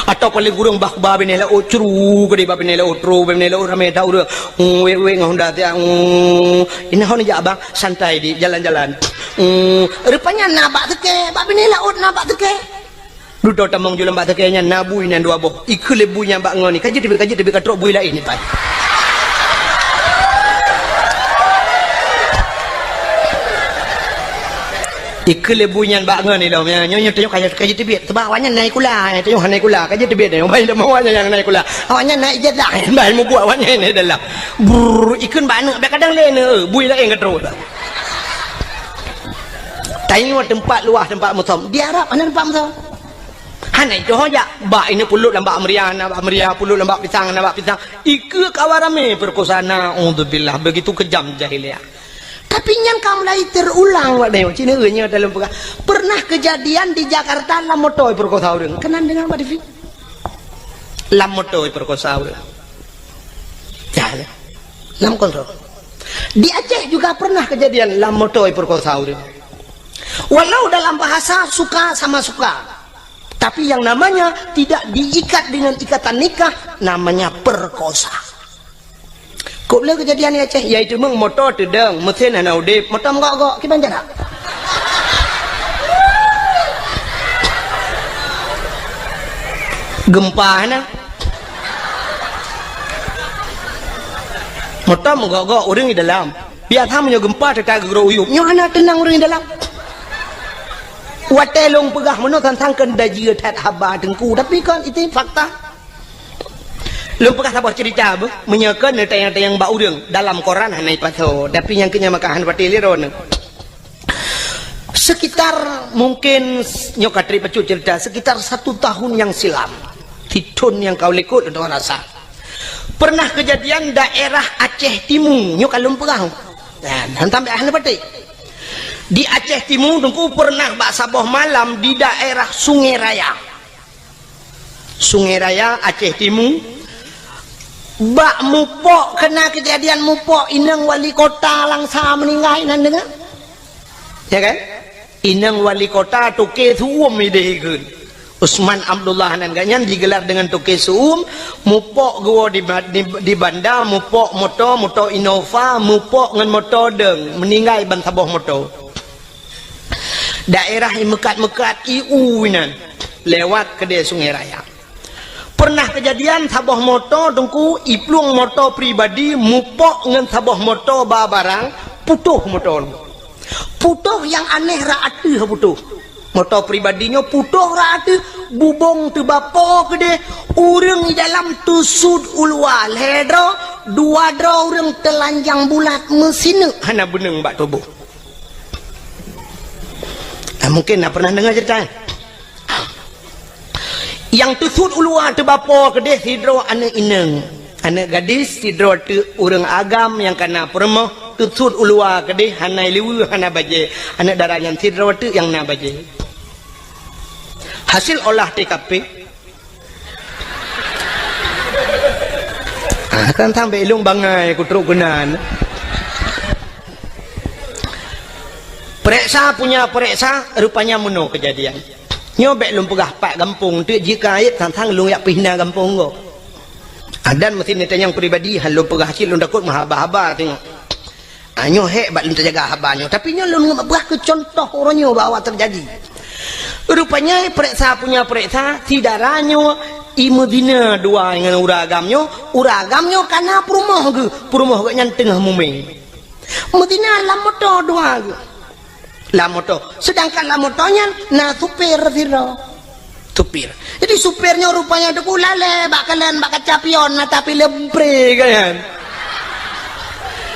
Atawa paléng kureueng bah kuba binéh laôt, curu keudéh bah binéh laôt, tro bah binéh laôt, ramé that ureueng. Ui, wék-wék ngon honda siat. Ui, ina hon jak abang, santai di jalan-jalan. Ui, rupanya na bak seukée, bak binéh laôt na bak seukée. Dudoe tamong ju lam bak seukée nyan na bui nyan dua boh. Ikheun lé bui nyan bak ngon ni, ka jeuet teubiet, ka jeuet teubiet, ka trok bui laén ni pai. Ikheun lé bui nyan bak ngon ni lom, ya. Nyoe, nyoe tanyoe ka, ka jeuet teubiet. Seubab awak nyan na i kula, ya, tanyoe hana i kula, ka jeuet teubiet tanyoe. Bai lam awak nyan nyang na i kula. Awak nyan na i jeuet dah, bai mubuet awak nyan i dalam. Brrr, ikheun bak aneuk, bèk kadang lé nyoe, bui laén ka trok. Tanyoe teumpat luwah, teumpat meusom. Di Arab hana teumpat meusom. Hana itu ho jak. Bak ini pulot lam bak meuria, na bak meuria, pulot lam bak pisang, na bak pisang. Ikeu kawan ramé peurekosa, naudzubillah, begitu kejam jahiliyah. Tapi nyan ka mulai terulang, wak dayuh. Cina nyoe dalam peugah. Pernah kejadian di Jakarta lam moto peurekosa ureueng. Keunan deungoe bak T V. Lam moto peurekosa ureueng. Ya, ya. Lam kontrol. Di Aceh juga pernah kejadian lam moto peurekosa ureueng. Walau dalam bahasa suka sama suka, tapi yang namanya tidak diikat dengan ikatan nikah, namanya perkosa. Kok le kejadian di Aceh, yaitu meng moto teudong, mesin hana udeb, moto meugok-gok, kiban jarak. Gempa hana. Moto meugok-gok ureueng di dalam. Biasa meunyoe gempa teuka geurok uyueb. Nyoe hana teunang ureueng di dalam. Watèe lôn peugah meunoe sang-sang keuneuk jeuet that haba teungku, tapi kan itu fakta. Lôn peugah saboh cerita beuh, meunyoe kon neutanyong-tanyong bak ureueng, dalam koran hana ipasoe, tapi nyang keu nyan maka hana patéh lé droeneuh. Sekitar mungkin nyoe ka trép bacut cerita, sekitar satu tahun yang silam, di thôn nyang ka u likot lôn rasa. Pernah kejadian daerah Aceh Timu, nyoe ka lôn peugah. Nah, hantam bèk hana patéh. Di Aceh Timu teungku pernah bak saboh malam di daerah Sungai Raya. Sungai Raya, Aceh Timu. Bak mupok, kena kejadian mupok, inong wali kota Langsa meuninggai, nan deungoe? Ya kan? Inong wali kota toke su'uem ideh ikheun. Usman Abdullah nan geuh nyan digelar deungon Toke Su'um, mupok geuwoe di ba-, di, di banda, mupok moto, moto Innova, mupok ngon moto deung, meuninggai ban saboh moto. Daerah i meukat-meukat i u inan, lewat keudeh Sungai Raya. Pernah keujadian saboh moto Teungku, i plueng moto pribadi mupok ngon saboh moto ba barang, putôh moto. Putôh nyang aneh rot ateueh putôh. Moto pribadi nyoe putôh rot ateueh, bubông teubapo keudeh, ureuëng i dalam teusut u luwa lhée droe, dua droe ureuëng teulanjang bulat meusineuk hana beuneueng bak tuboh. Nah, mungkin na pernah deungoe ceurita nyan. Nyang teusut u luwa teubapo keudeh sidroe aneuëk inong, aneuëk gadis, sidroe teuk ureuëng agam nyang kana peurumoh, teusut u luwa keudeh hana ileue, hana bajée. Aneuëk dara nyan sidroe teuk nyang na bajée. Hasil olah T K P. Ah, kan sampai ilong bangai kutrok keunan. Pereksa punya pereksa, rupanya meunoe keujadian. Nyoe bék lôn peugah pat gampông teuk, jika ayat sang-sang lôn yak pihna gampông gob. Adan meusin neutanyong pribadi, han lôn peugah cit lôn takot meuhaba-haba teungoh. Ah, nyoe hék bak lôn teujaga haba nyoe. Tapi nyoe lôn peugah keu contoh uroe nyoe bahwa teujadi. Rupanya pereksa punya pereksa, si dara nyoe i meuzina dua ngon ureuëng agam nyoe, ureuëng agam nyoe kana peurumoh geuh, peurumoh geuh nyan teungoh mumé. Meuzina lam moto dua geuh. Lam moto. Sedangkan lam moto nyan na supir sidroe. Supir. Jadi supir nyoe rupanya Teungku lalée bak kalon bak kaca pion na tapi lempré kan.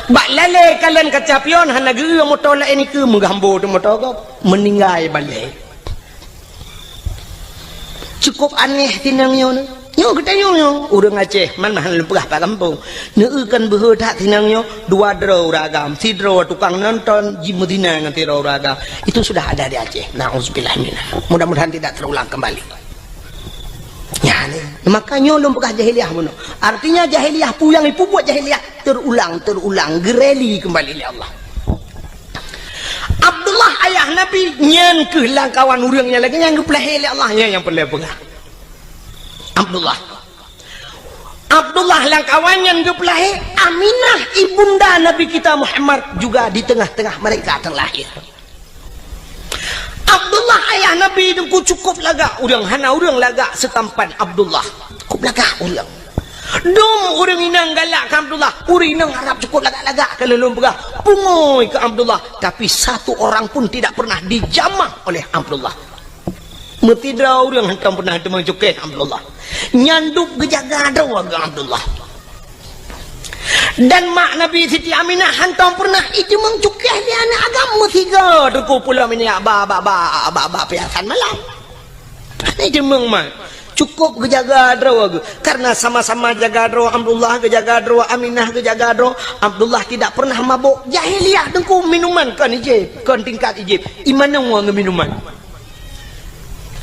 Bak lalée kalon kaca pion hana geu moto laén ikeue meugambo tu moto gob. Meuninggai balée. Cukup aneh tinang nyoe. Nyoe geutanyoe nyoe, ureuëng Aceh, man mahan lôn peugah pat gampông. Neueu kan beuhe that tinang nyoe, dua droe ureuëng agam, sidroe tukang nonton, jimeuzina ngon sidroe ureuëng agam. Itu sudah ada di Aceh. Nauzubillah minha. Mudah-mudahan tidak terulang kembali. Ya, ni. Maka nyoe lôn peugah jahiliyah meunoe. Artinya jahiliyah, peue nyang ipubuet jahiliyah, terulang, terulang, geureli kembali lé Allah. Abdullah ayah Nabi, nyan keuh lam kawan ureuëng nyang lagée nyang geupeulahé lé Allah, nyan nyang peureulée peugah. Abdullah. Abdullah lam kawan nyan geupeulahé, Aminah ibunda Nabi kita Muhammad juga di tengah-tengah mereka terlahir. Abdullah ayah Nabi Teungku cukup lagak ureuëng, hana ureuëng lagak seutampan Abdullah. Cukup lagak ureuëng. Dum ureuëng inong galak keu Abdullah, ureuëng inong Arab cukup lagak-lagak keu lôn peugah, pungui keu Abdullah, tapi satu orang pun tidak pernah dijamah oleh Abdullah. Meusidroe ureuëng hantom pernah teumeucukéh Abdullah. Nyan dub geujaga droe geuh Abdullah. Dan mak Nabi Siti Aminah hantom pernah iteumeucukéh lé aneuëk agam meusigoe Teungku pulo minyeuk ba, ba, ba, ba, ba piasan malam. Hana iteumeueng mak. Cukup geujaga droe geuh. Karena sama-sama jaga droe, Abdullah geujaga droe, Aminah geujaga droe, Abdullah tidak pernah mabok. Jahiliyah Teungku minuman kon ijép, kon tingkat ijép. Imanoe ngon minuman.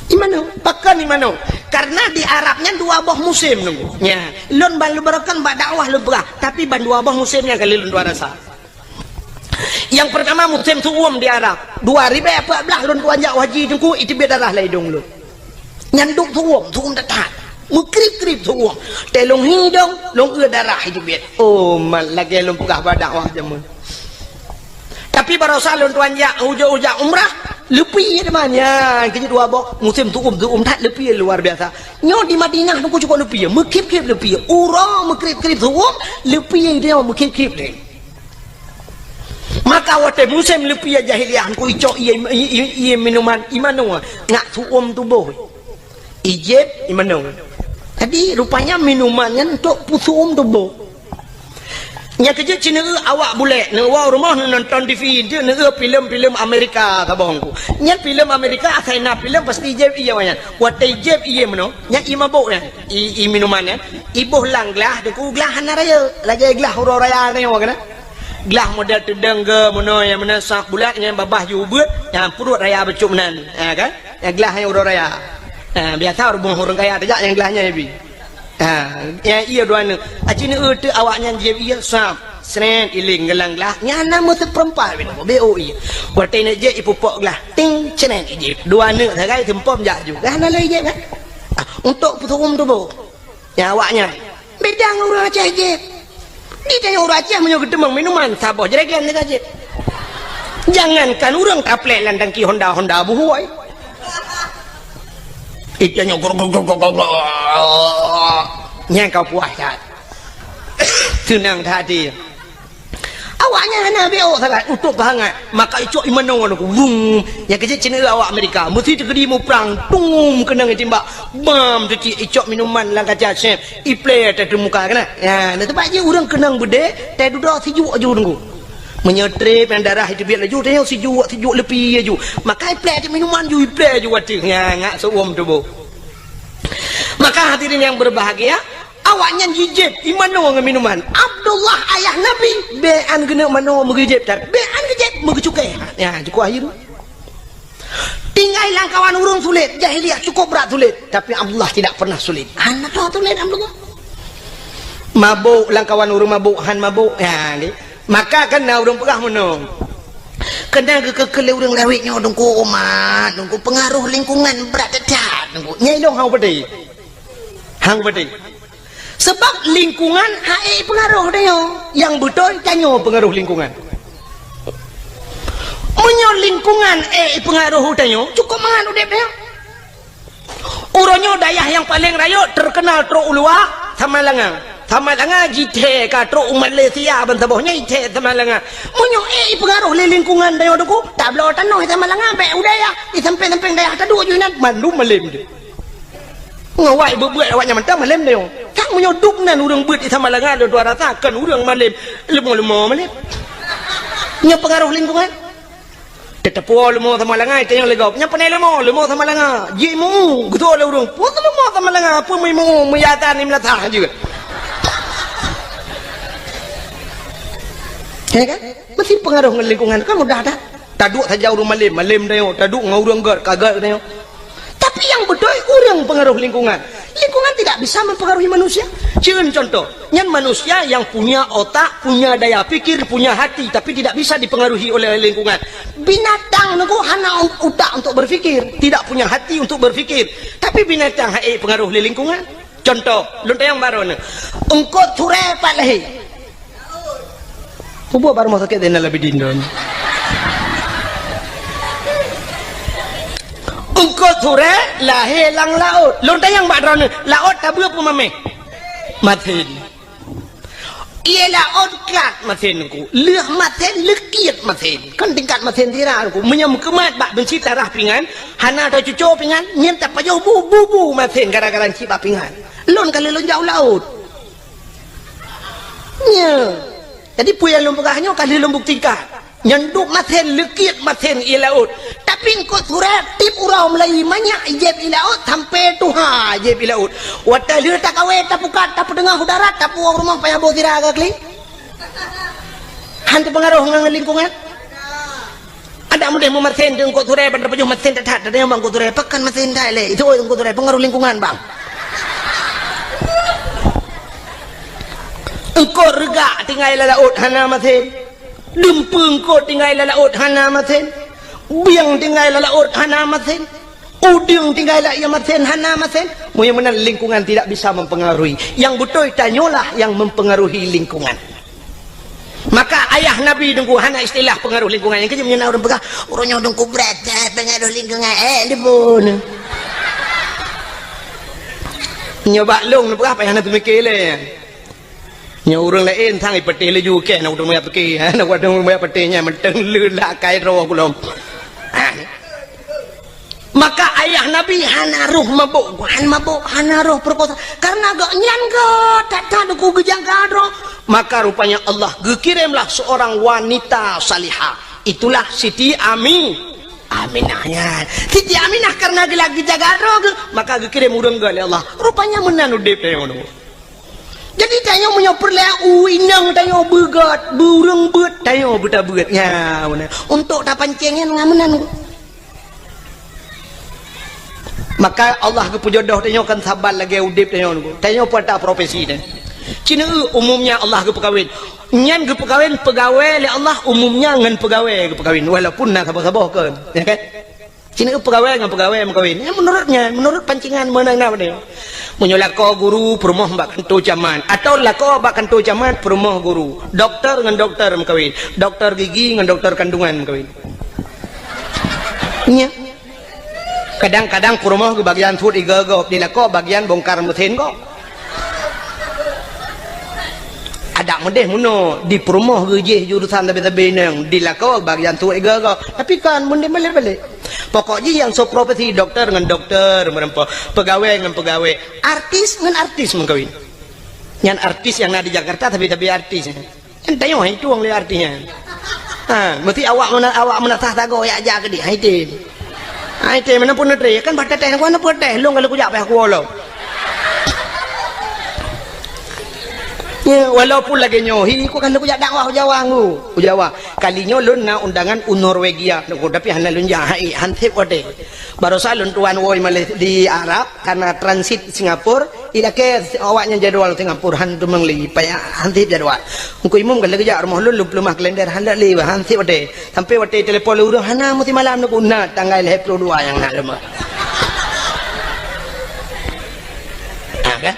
Imanoe, pakon imanoe? Karena di Arab nyan dua boh musém Teungku. Nya, lôn ban lôn beureukan bak dakwah lôn peugah, tapi ban dua boh musém nyang kali lôn tuan rasa. Nyang peurtama musém su'um di Arab. Dua ribèe peuet blah lôn tuan jak haji Teungku, iteubiet darah lam idong lôn. Nyan dum su'um, su'um that-that. Meukrib-krib su'um. Teuh lôn hi idong, lôn eu darah iteubiet. Oh, mat lagèe lôn peugah bak dakwah jameun. Tapi barosa lôn tuan jak, ujak-ujak umrah, leupie teuma nyan. Keujeuet dua boh, musém su'um, su'um that leupie luar biasa. Nyoe di Madinah Teungku cukôp leupie, meukrib-krib leupie. Uroe meukrib-krib su'um, leupie nyoe meukrib-krib deh. Maka watèe musém leupie jahiliyah Teungku icok ié, ié, ié, ié minuman, imanoe, ngat su'um tuboh. Ijép imanoe. Jadi rupanya minuman nyan untuk peusu'um tuboh. Nyang keujeuet cit neueu awak bulèk, neuwoe rumoh neunonton T V, neujeuet neueu filem-filem Amerika saboh Teungku. Nyan filem Amerika asai na filem pasti ijép ié nyan. Watèe ijép ié meunoe, nyan ié mabök nyan, ié, ié minuman nyan, iboh lam glah Teungku, glah hana rayeuk, lagèe glah uroe raya nyoe keunan. Glah model teudong geuh meunoe nyang meunan saf bulat nyang babah jih ubeuet, nyang pruet raya bacut meunan. Ha kan? Nyang glah nyang uroe raya. Ha, biasa ureueng kaya tajak nyang glah nyan ibi. Ha, nyang ié dua neuk. Aci neueu teuk awak nyan jieb ié saf. Sret, iling geulang glah, nyan na meuseupeurempat binoe, B O I. Watèe neuk jieb ipupok glah, ting, sret, ijieb. Dua neuk sagai seumpom jak ju. Gah na lé ijieb kan? Ah, untuk peusurum tuboh. Nyan awaknyan. Beda ngon ureueng Aceh jieb. Di tanyoe ureueng Aceh meunyoe geuteumeung minuman, saboh jerigen teuka jieb. Jangankan ureueng taplek lam tangki Honda, Honda buhôi. Itanyoe gor, gor, gor, gor, gor, gor. Nyan ka puas that. Seunang that até. Awaknyan hana B O sagai, utôb hangat. Maka icok imanoe ngon aku. Wum. Nyang keuh cit ceuneuk awak Amerika. Meusti teukeudi muprang. Tum, keunong itimbak. Bam, teucik icok minuman lam kaca sép. Iplè teumuka keunan. Ya, na teumpat jih ureueng keunong beudé, teududoe sijuek ju teungku. Meunyoe trép nyang darah iteubiet laju, tanyoe sijuek, sijuek leupie ju. Maka iplè cit minuman ju, iplè ju ateueh. Ya, ngak seuuem tuboh. Maka hadirin yang berbahagia, awaknyan jijieb imanoe ngon minuman. Abdullah ayah Nabi, bèk an geuneuk manoe meugeujieb that. Bèk an geujieb meugeucukée. Ya, cukup akhir. Tinggai lam kawan ureueng sulet, jahiliyah cukup brat sulet, tapi Abdullah tidak pernah sulit. Hana tho sulet Abdullah. Mabök lam kawan ureueng mabök, han mabök. Ya, ni. Maka kan na ureueng peugah meunoe. Keunan geukeu-keu lé ureueng lawét nyoe teungku umat, teungku peungaroh lingkungan brat that, teungku. Nyan ilong hang peudeh. Hang peudeh. Sebab lingkungan han ék peungaroh tanyoe. Nyang beutôi tanyoe peungaroh lingkungan. Meunyoe lingkungan ék peungaroh tanyoe, cukup mangat udép tanyoe. Uroe nyoe dayah nyang paleng rayeuk teukeunal trok u luwa, Samalanga. Samalanga jithèe ka trok u Malaysia ban saboh nyan jithèe Samalanga. Meunyoe ék peungaroh lé lingkungan tanyoe teungku, tabloe tanoh Samalanga bèk u dayah, di sampéng-sampéng dayah taduek ju inan, mandum malém jih. Ngon awak beuet-beuet awaknyan mantong malém tanyoe. Kan meunyoe dum nan ureueng beuet di Samalanga lôn tuan rasa kon ureueng malém, leumo-leumo malém. Nyoe peungaroh lingkungan. Teuteupue leumo Samalanga, tanyoe lé gob. Nyan pane leumo, leumo Samalanga. Jimeu, geutoe lé ureueng. Peue leumo Samalanga, peue meuimu, meuyatan ni meulatah jeuet. Ya kan? Meusti peungaroh ngon lingkungan, kan mudah that. Taduek saja ureueng malém, malém tanyoe. Taduek ngon ureueng gèt, ka gèt tanyoe. Tapi nyang beutôi ureueng peungaroh lingkungan. Lingkungan tidak bisa mempengaruhi manusia. Cen contoh, nyan manusia yang punya otak, punya daya pikir, punya hati, tapi tidak bisa dipengaruhi oleh lingkungan. Binatang nyoe hana utak untuk berpikir, tidak punya hati untuk berpikir. Tapi binatang han ék pengaruh lé lingkungan. Contoh, lôn tanyong baroe nyoe. Eungkôt surée pat lahé? Peue buet bak rumoh sakét Zainal Abidin droeneuh? Eungkôt surée lahé lam laôt. Lôn tanyong bak droeneuh, laôt tabeuet peue mamèh? Mathén. Ié laôt klat mathén teungku. Lheueh mathén, leukiet mathén. Kan tingkat mathén sira teungku. Meunyoe meukeumat bak beunsi tarah pingan, hana tacuco pingan, nyan tapajoh bu, bu, bu mathén gara-gara cit bak pingan. Lôn ka lheueh lôn jak u laôt. Nyo. Jadi peue nyang lôn peugah nyoe ka lheueh lôn buktikan. Nyan duek mathén, leukiet mathén ié laôt. Tapi eungkôt surée tiep uroe meulayeue manyak jieb ié laôt sampoe tuha jieb ié laôt. Watèe lheueh takawé, tapukat, tapeuteungoh u darat, tapuwoe rumoh payah boh sira ka kli. Han teupeungaroh ngon lingkungan. Adak meudeh meumathén di eungkôt surée ban tapajoh mathén that-that, tanyong bak eungkôt surée, pakon mathén that lé? Itu eungkôt surée peungaroh lingkungan, bang. Eungkôt reugak tinggai lam laôt hana mathén. Dumpeue eungkôt tinggai lam laôt hana mathén. Bieng tinggai lam laôt hana mathén. Udeueng tinggai lam ié mathén hana mathén. Meunyoe meunan lingkungan tidak bisa mempengaruhi. Nyang beutôi tanyoe lah nyang mempengaruhi lingkungan. Maka ayah Nabi teungku hana istilah pengaruh lingkungan. Nyang keujeuet meunyoe na ureueng peugah, "Uroe nyoe teungku brat that pengaruh lingkungan." Eh, dibunuh. Nyoe bak lôn peugah payah na teumike lé. Nyoe ureueng laén sang ipeuteh laju keh na udeueng meuyak peuteh. Na udeueng meuyak peuteh nyan mantong le lak kai droe kulom. Maka ayah Nabi hana roh mabök, han mabök, hana roh peurekosa. Karena gobnyan gèt that-that teungku geujaga droe. Maka rupanya Allah geukirémlah seorang wanita salihah. Itulah Siti Ami-, Aminah nyan. Siti Aminah karena geula geujaga droe geuh, maka geukirém ureueng gèt lé Allah. Rupanya meunan udép tanyoe nyoe. Jadi tanyoe meunyoe peureulèe u inong tanyoe beugèt, beu ureueng beuet, tanyoe beutabeuet. Nya, meunan. Untuk tapancéng nyan ngon meunan. Maka Allah geupeujodoh tanyoe kan saban lagèe udép tanyoe nyoe. Tanyoe peue ata profesi nyan. Ci neueu umumnya Allah geupeukawen. Nyan geupeukawen peugawée lé Allah umumnya ngon peugawée geupeukawen, walaupun na saboh-saboh kon. Ya kan? Ci neueu peugawée ngon peugawée meukawen. Ya, menurut nyan, menurut pancingan meunan na padé. Meunyoe lakoe guru peurumoh bak kantô camat, atawa lakoe bak kantô camat peurumoh guru, dokto ngon dokto meukawen, dokto gigi ngon dokto kandungan meukawen. Nya. Kadang-kadang peurumoh geubagian suet igoe gob, di lakoe bagian bongkar meusén gob. Adak meudeh meunoe, di peurumoh geujih jurusan sabe-sabe inong, di lakoe bagian suet igoe gob. Tapi kan meudeh balek-balek. Pokok jih nyang soe profesi dokto ngon dokto meureumpok, peugawée ngon peugawée, artis ngon artis meukawen. Nyan artis nyang na di Jakarta sabe-sabe artis. Nyan tanyoe hai tueng lé artis nyan. Ha, meusti awak meuna-, awak meunasah sagoe jak-jak keudeh, hai tem. Hai tem, meunan pun neutré, kan bah teuh, kan neupeuteh, lôn ka lheueh kujak payah kuwoe lom. Ya, walaupun lagée nyoe, hi, ku kan lheueh kujak dakwah u Jawa ngu, u Jawa. Kali nyoe lôn na undangan u Norwegia, tapi hana lôn jak, hai, han sép watée. Barosa lôn tuan woe Malaysia di Arab, karena transit Singapura, ilakée awaknyan jadwal Singapura, han teumeung lé, payah han sép jadwal. Teungku Imum ka lheueh geujak rumoh lôn, lôn peuleumah kalender, han lé, han sép watée. Sampai watée telepon lé ureueng, hana meusimalam neuku, na tanggai lhée ploh dua nyang na lom. Ha, kan?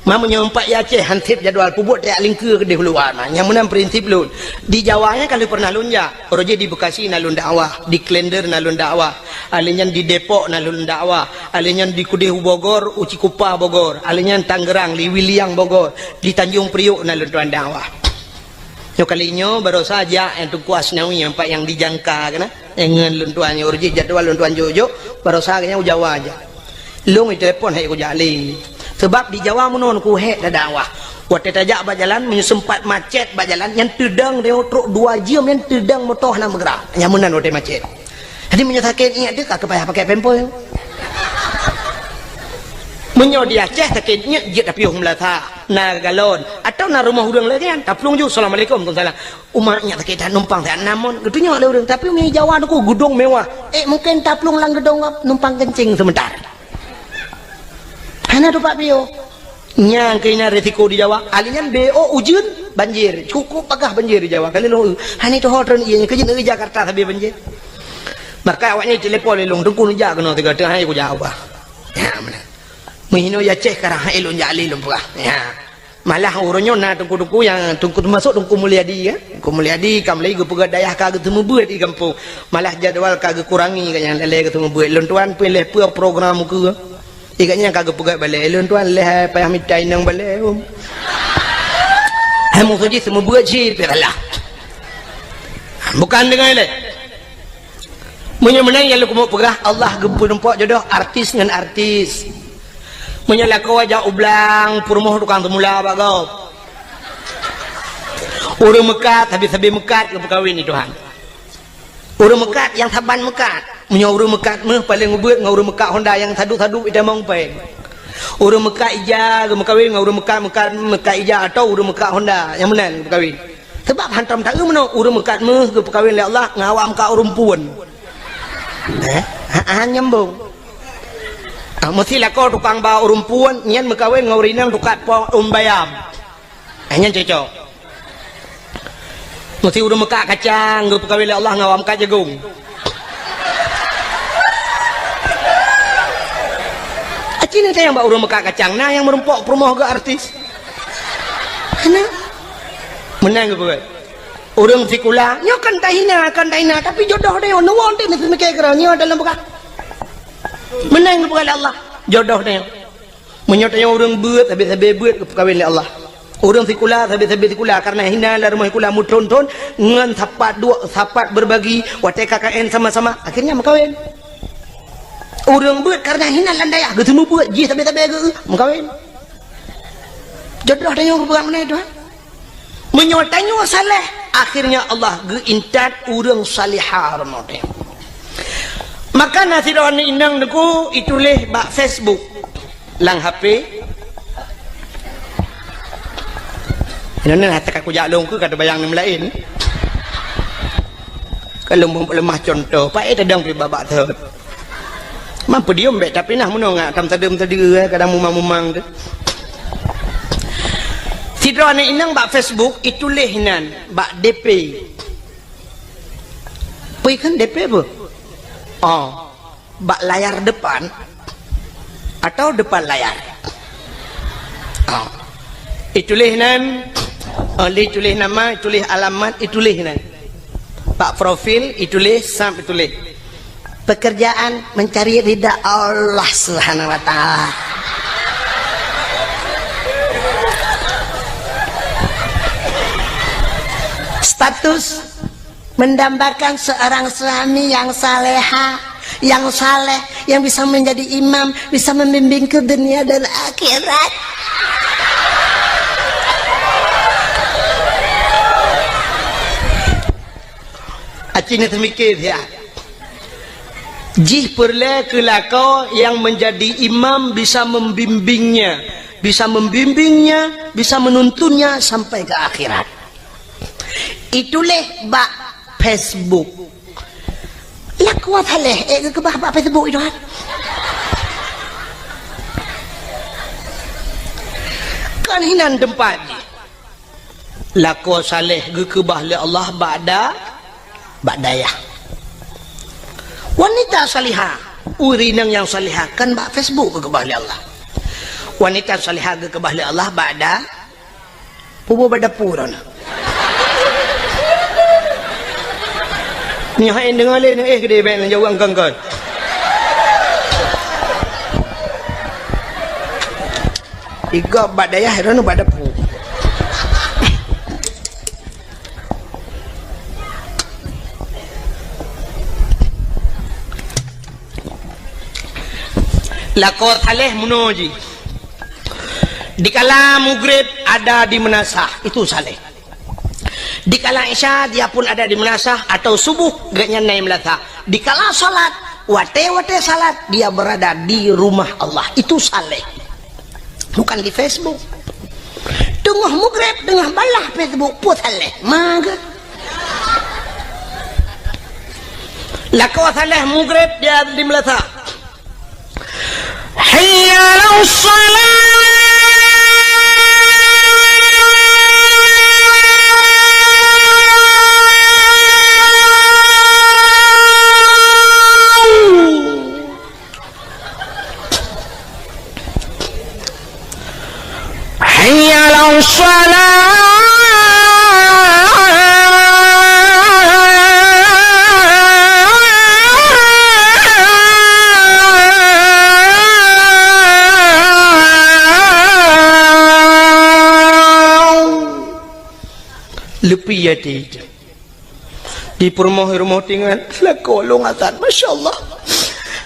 Ma meunyoe umpat i Aceh han sép jadwal, peubuet tajak lingkeue keudeh u luwa na. Nyang meunan prinsip lôn. Di Jawa nyan ka lheueh pernah lôn jak. Uroe jih di Bekasi na lôn dakwah, di Klender na lôn dakwah. Alheuh nyan di Depok na lôn dakwah. Alheuh nyan di keudeh u Bogor, u Cikupa Bogor. Alheuh nyan Tangerang, di Wiliang Bogor. Di Tanjung Priok na lôn tuan dakwah. Nyoe kali nyoe barosa jak nyang Teungku Asnawi nyang pat nyang dijangka keunan. Ngon lôn tuan nyoe, uroe jih jadwal lôn tuan jok-jok, barosa geuhnyan u Jawa jak. Lôn itelepon hai kujak lé. Seubab di Jawa meunoe ku hék dadakwah. Watée tajak bak jalan, meunyoe seumpat macet bak jalan, nyan teudong deuh trok dua jeuem, nyan teudong moto hana meugeura. Nyan meunan watée macet. Jadi meunyoe sakét iék teuh ka payah pakai pampers. Meunyoe di Aceh sakét iék jeuet tapiôh meulasa, na galon, atawa na rumoh ureuëng lagée nyan, taplueng ju, "Assalamualaikum." "Waalaikumsalam." "Uma, nyak sakét that, numpang that na mon." Geutunyok lé ureuëng, tapi mi Jawa nyoe geudong mewah. Eh, mungken taplueng lam geudong, numpang keuncing seumeutar. Hana tupak piôh. Nyang keunan resiko di Jawa. Alheuh nyan B O ujeuen, banjir. Cukup bagah banjir di Jawa. Kali lôn, hana tuho treun ié, keujeut di Jakarta sabe banjir. Maka awaknyan telepon lé lôn, "Teungku neujak keunoe tiga teuh, hai kujak ubah." Ya, mana? Meuhinoe ya Aceh karang hai lôn jak lé lôn peugah. Ya. Malah uroe nyoe na teungku-teungku nyang teungku teumasok Teungku Mulyadi, ya. Teungku Mulyadi ka mulai geupeugah dayah ka geuteumeubeuet di gampông. Malah jadwal ka geukurangi ka nyang lé geuteumeubeuet. Lôn tuan pih lheueh peue program keu. Ikat nyang ka geupeugah balée. Lôn tuan lheueh payah mita inong balée, um. Hai musoh jih teumeubeuet cit pih salah. Bukan deungon lé. Meunyoe meunan nyang lôn keumeung peugah, Allah geupeurumpok jodoh artis ngon artis. Meunyoe lakoe jak u blang, peurumoh tukang seumula bak gob. Ureuëng meukat, sabe-sabe meukat geupeukawen di Tuhan. Ureuëng meukat nyang saban meukat. Meunyoe ureuëng meukat méuh paleng ubeuet ngon ureuëng meukat Honda nyang sadu-sadu itamong péng. Ureuëng meukat ija geumeukawen ngon ureuëng meukat, meukat, meukat ija atawa ureuëng meukat Honda nyang meunan geupeukawen. Sebab hantom taeu meunoe ureuëng meukat méuh geupeukawen lé Allah ngon awak meukat ureuëng puon. Eh? Ha, ha, nyambung. Ah, meusti lakoe tukang ba ureuëng puon nyan meukawen ngon ureuëng inong tukang po ureuëng bayam. Eh, nyan cocok. Meusti ureuëng meukat kacang geupeukawen lé Allah ngon awak meukat jagong. Aci ni nyang ba ureuëng meukat kacang na nyang meurumpok peurumoh geu artis. Hana. Meunan geupeugah. Ureuëng sikula, nyoe kan tahina, kan tahina, tapi jodoh deh, neuwoe teuh neuseumiké keudroe nyoe dalam beukah. Meunan geupeugah lé Allah, jodoh deh. Meunyoe tanyoe ureuëng beuet, sabe-sabe beuet geupeukawen lé Allah. Ureuëng sikula, sabe-sabe sikula, kareuna hina lam rumoh sikula meuthon-thon ngon sapat duek, sapat berbagi, watée K K N sama-sama, akhirnya meukawen. Ureuëng beuet kareuna hina lam dayah, geuseumeubeuet jih sabe-sabe geu meukawen. Jodoh tanyoe geupeugah meunan Tuhan. Meunyoe tanyoe saleh, akhirnya Allah geuintat ureuëng salihah rumoh teh. Maka na sidroe aneuk inong teungku ituléh bak Facebook, lam H P. Nyoe na hata ka kujak lôn keu ka teubayang nyang laén. Ka lôn leumah contoh, paéh tadong pih babak thot. Mampu diom bék, tapi nah meunoe ngat tam tadeuem tadi, eh, kadang mumang-mumang tu. Droeneuh inong bak Facebook, ituléh nan bak D P. Peue kheun D P peue? Oh, bak layar depan atau depan layar? Oh. Ituléh nan, oh, ituléh nama, ituléh alamat, ituléh nan. Bak profil, ituléh, sab ituléh. Pekerjaan mencari ridha Allah Subhanahu wa Ta'ala. Status mendambakan seorang suami yang saleha, yang saleh, yang bisa menjadi imam, bisa membimbing ke dunia dan akhirat. Aci na teumikir ya. Jih peureulée keu lakoe nyang meunjadi imam bisa membimbingnya, bisa membimbingnya, bisa menuntunnya sampai ke akhirat. Ituléh bak Facebook. Lakoe saleh, eh, geukeubah bak Facebook itu kan. Kan hinan teumpat jih. Lakoe saleh geukeubah lé Allah bak da-, bak dayah. Wanita salihah, ureueng inong nyang salihah kan bak Facebook geukeubah lé Allah. Wanita salihah geukeubah lé Allah bak da-, puboh bak dapu droeneuh. Nyoe hai deungoe lé, eh, geude bèk jaweueng kongkon. Igob bak dayah, droeneuh bak dapu. Lakoe saleh meunoe jih. Dikala mugreb ada di meunasah, itu saleh. Dikala isya dia pun ada di meunasah atau subuh gobnyan na di meunasah. Dikala salat, watée-watée salat dia berada di rumah Allah. Itu saleh. Bukan di Facebook. Teungoh mugreb, teungoh balah Facebook, peue saleh. Mage. Lakoe saleh mugreb dia di meunasah. Hayya 'alas shalah. Hayya 'alas shalah. Leupie até. Di peurumoh-rumoh tingan, lakoe lôn azan. Masya Allah.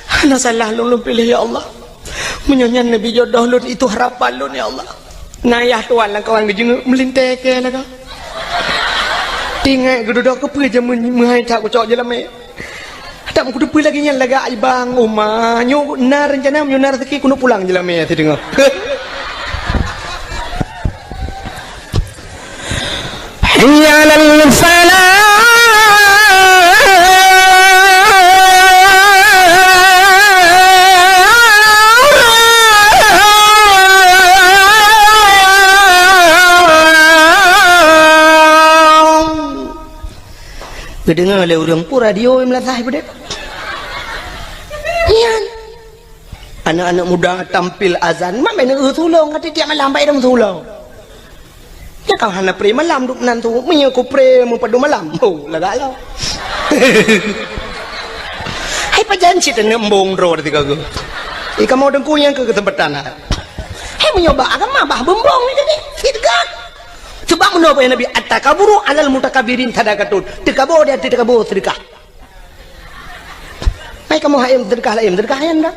Hana salah lôn, lôn piléh, ya Allah. Meunyoe nyan neubi jodoh lôn, itu harapan lôn, ya Allah. Na yah tuan lam kawan geujeungeuk meulintèe kèe lagoe. Ingat geududoe keupeue jameun meuhai that kucok jeulamèe. That meukuteupeu lagèe nyan lagak ibang uma. Nyoe na reuncana, meunyoe na raseuki keuneuk pulang jeulamèe sideungoe. Hayya 'alal falah. Geudeungoe lé ureueng peue radio meunasah beudeuh. Nyan. Aneuk-aneuk muda tampil azan, mak bèk neueu tulông, ka tiep malam bèk dong tulông. Nyan ka hana pré malam duek nan tu, meunyoe ku pré meupadum malam. Oh, lagak lom. Hai pajan cit aneuk embong droe teuka geuh. Ih, kamoe teungku nyang keu keuseumpatan. Hai meunyoe bak agama bah beumbong ni jadi, seudeukah. Sebab meunoe Nabi, "At-takaburu 'alal mutakabbirin sadaqatun." Teukaboe di ateueh teukaboe seudeukah. Hai kamoe hai seudeukah laén, seudeukah nyan dah.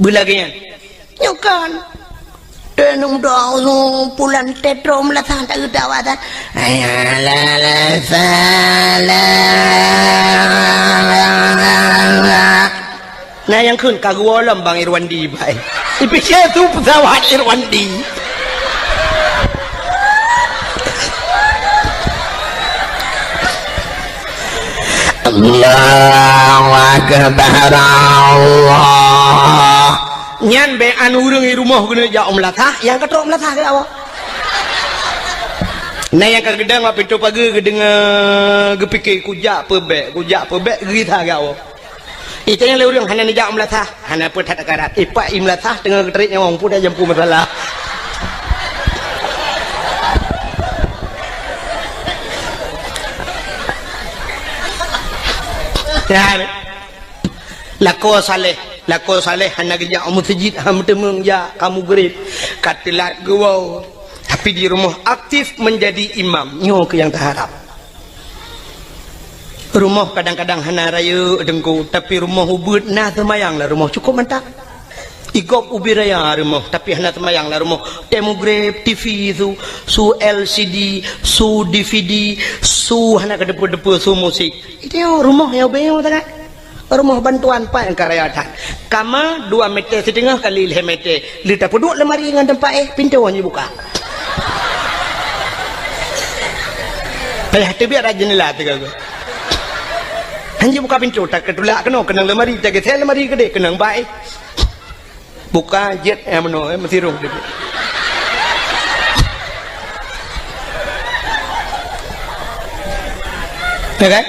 Beulagèe nyan. Nyoe kan. Teuh neuk doa pulan tetro meulasan tak geudawa dan. Hayya 'alal falah. Nah, nyang kheun ka geuwoe lom Bang Irwandi bai. Ipike su peusawat Irwandi. Allahu Akbar, Allah. Nyan bèk an ureueng i rumoh keuneuk jak u meulasah, nyang ka trok meulasah keu awak. Na nyang ka geudong bak pintoe pageue geudeungoe, geupike, "Kujak peubèk, kujak peubèk," geugisa keu awak. Itanyong lé ureueng, "Hana neujak u meulasah?" "Hana peue that, karat." Ipak i meulasah teungoh geutrép nyawöng, peue dah jampu masalah. Ya. Lakoe saleh, lakoe saleh hana geujak u meuseujid, han meuteumeung jak, ka mugreb, ka teulat geuwoe. Tapi di rumoh aktif menjadi imam, nyoe keuh nyang taharab. Rumoh kadang-kadang hana rayeuk teungku, tapi rumoh ubeuet na seumayang lam rumoh cukôp mantap. Igop ubit raya rumoh, tapi hana seumayang lam rumoh. Watèe mugreb, T V su, su L C D, su D V D, su hana keudeupeue-deupeue, su musik. Itu rumoh nyang ubit nyoe sangat. Rumoh bantuan pat nyang ka raya that. Kama dua meter siteungoh kali lhèe meter. Lheueh tapeuduek lemari ngon teumpat éh, pintoe nyan jibuka. Payah teubiet rot jeundela teuga. Han jibuka pintoe, takeutulak keunoe, keunong lemari, tageusé lemari keudéh, keunong bak éh. Buka jeuet, eh, meunoe, eh, meusirong teubiet. Ya kan?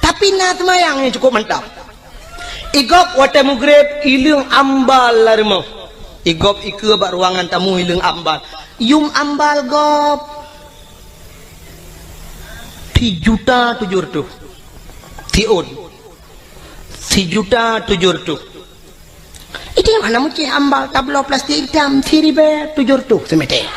Tapi na seumayang nyang cukôp mantap. Igop watèe mugreb, ileueng ambal lam rumoh. Igop ikeue bak ruangan tamu, ileueng ambal. Yum ambal gop. Sijuta tujoh reutôh. Siôn. Sijuta tujoh reutôh. Itu hana meucéh ambal, tabloe plastik itam, siribèe tujoh reutôh simeter.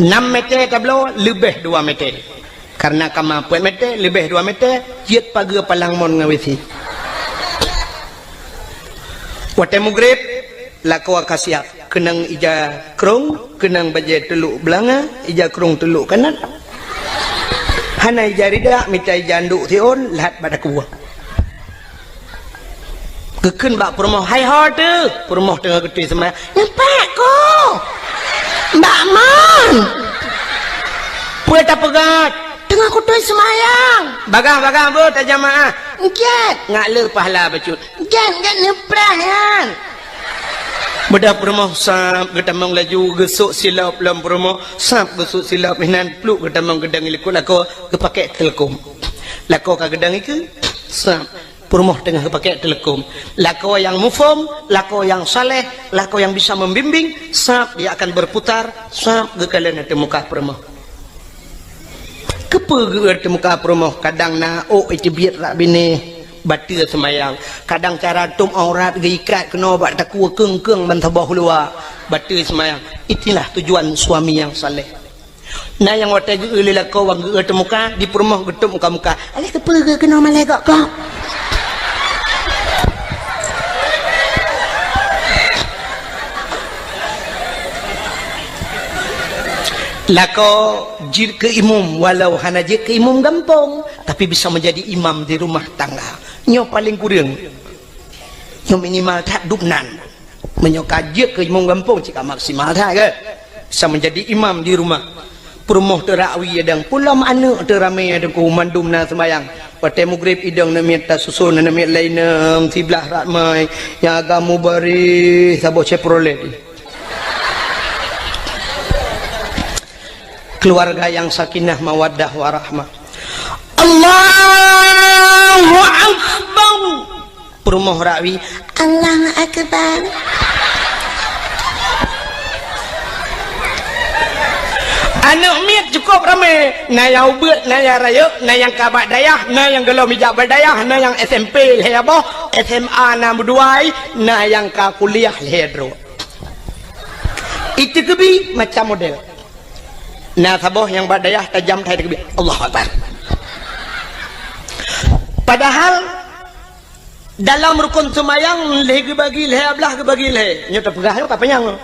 Nam meter tabloe, leubeh dua meter. Karena kama peuet meter, leubeh dua meter, jeuet pageue palang mon ngon W C. Watèe mugreb, lakoe ka siap. Keunong ija krông, keunong bajèe teulok beulanga, ija krông teulok kanat. Hana ija ridak, mita ija anduk siôn, lhat bak takue. Geukheun bak peurumoh, "Hai ho teuh!" Peurumoh teungoh geutôi seumayang. "Nyoe pat ko! Mbak Man! Peue tapeugah? Teungoh kutôi seumayang!" "Bagah-bagah beuh tajamaah!" "Eungkét!" "Ngak le pahala bacut!" "Eungkét, eungkét neuprah nyan!" Beudah peurumoh sab geutamong laju geusôk silop lom peurumoh, sab geusôk silop inan pluek geutamong geudong likot lakoe geupakèk teuleukom. Lakoe ka geudong ikeue, sab. Peurumoh teungoh geupakèk teuleukom. Lakoe nyang muphom, lakoe nyang saleh, lakoe nyang bisa membimbing, sab dia akan berputar, sab geukalon ateueh muka peurumoh. Keupeue geu-eu ateueh muka peurumoh? Kadang na ôk iteubiet rak binéh, bateue seumayang. Kadang cara tôb aurat geuikat keunoe bak takue keung-keung ban saboh luwa, bateue seumayang. Itulah tujuan suami nyang saleh. Na nyang watèe geu-eu lé lakoe wan geu-eu teuh muka, di peurumoh geutôb muka-muka. "Alah, keupeue geu-eu keunoe malèe gok-gok?" Lakoe jeuet keu imum, walau hana jeuet keu imum gampông, tapi bisa menjadi imam di rumah tangga. Nyoe paleng kureueng. Nyoe minimal that dubnan. Meunyoe ka jeuet keu imum gampông, cit ka maksimal that, kan? Bisa menjadi imam di rumah. Peurumoh teuh rak wie idong, pulom aneuk teuh ramé idong, mandum na seumayang. Watèe mugreb idong neuk miet tasuson, neuk miet laén, siblah ramé, nyang agam mubareh saboh Chevrolet. Keluarga yang sakinah, mawaddah, warahmah. Allahu Akbar. Peurumoh rak wie, Allahu Akbar. Aneuk miet cukôp ramé, na nyang ubeuet, na nyang rayeuk, na nyang ka bak dayah, na nyang gohlom ijak bak dayah, na nyang S M P lhèe boh, S M A na meuduai, na nyang ka kuliah lhèe droe. Iteukeubie macam model. Na saboh nyang bak dayah tajam that teukeubie. Allahu Akbar. Padahal dalam rukun seumayang lhèe geubagi lhèe, ablah geubagi lhèe. Nyoe tapeugah nyoe ka panyang.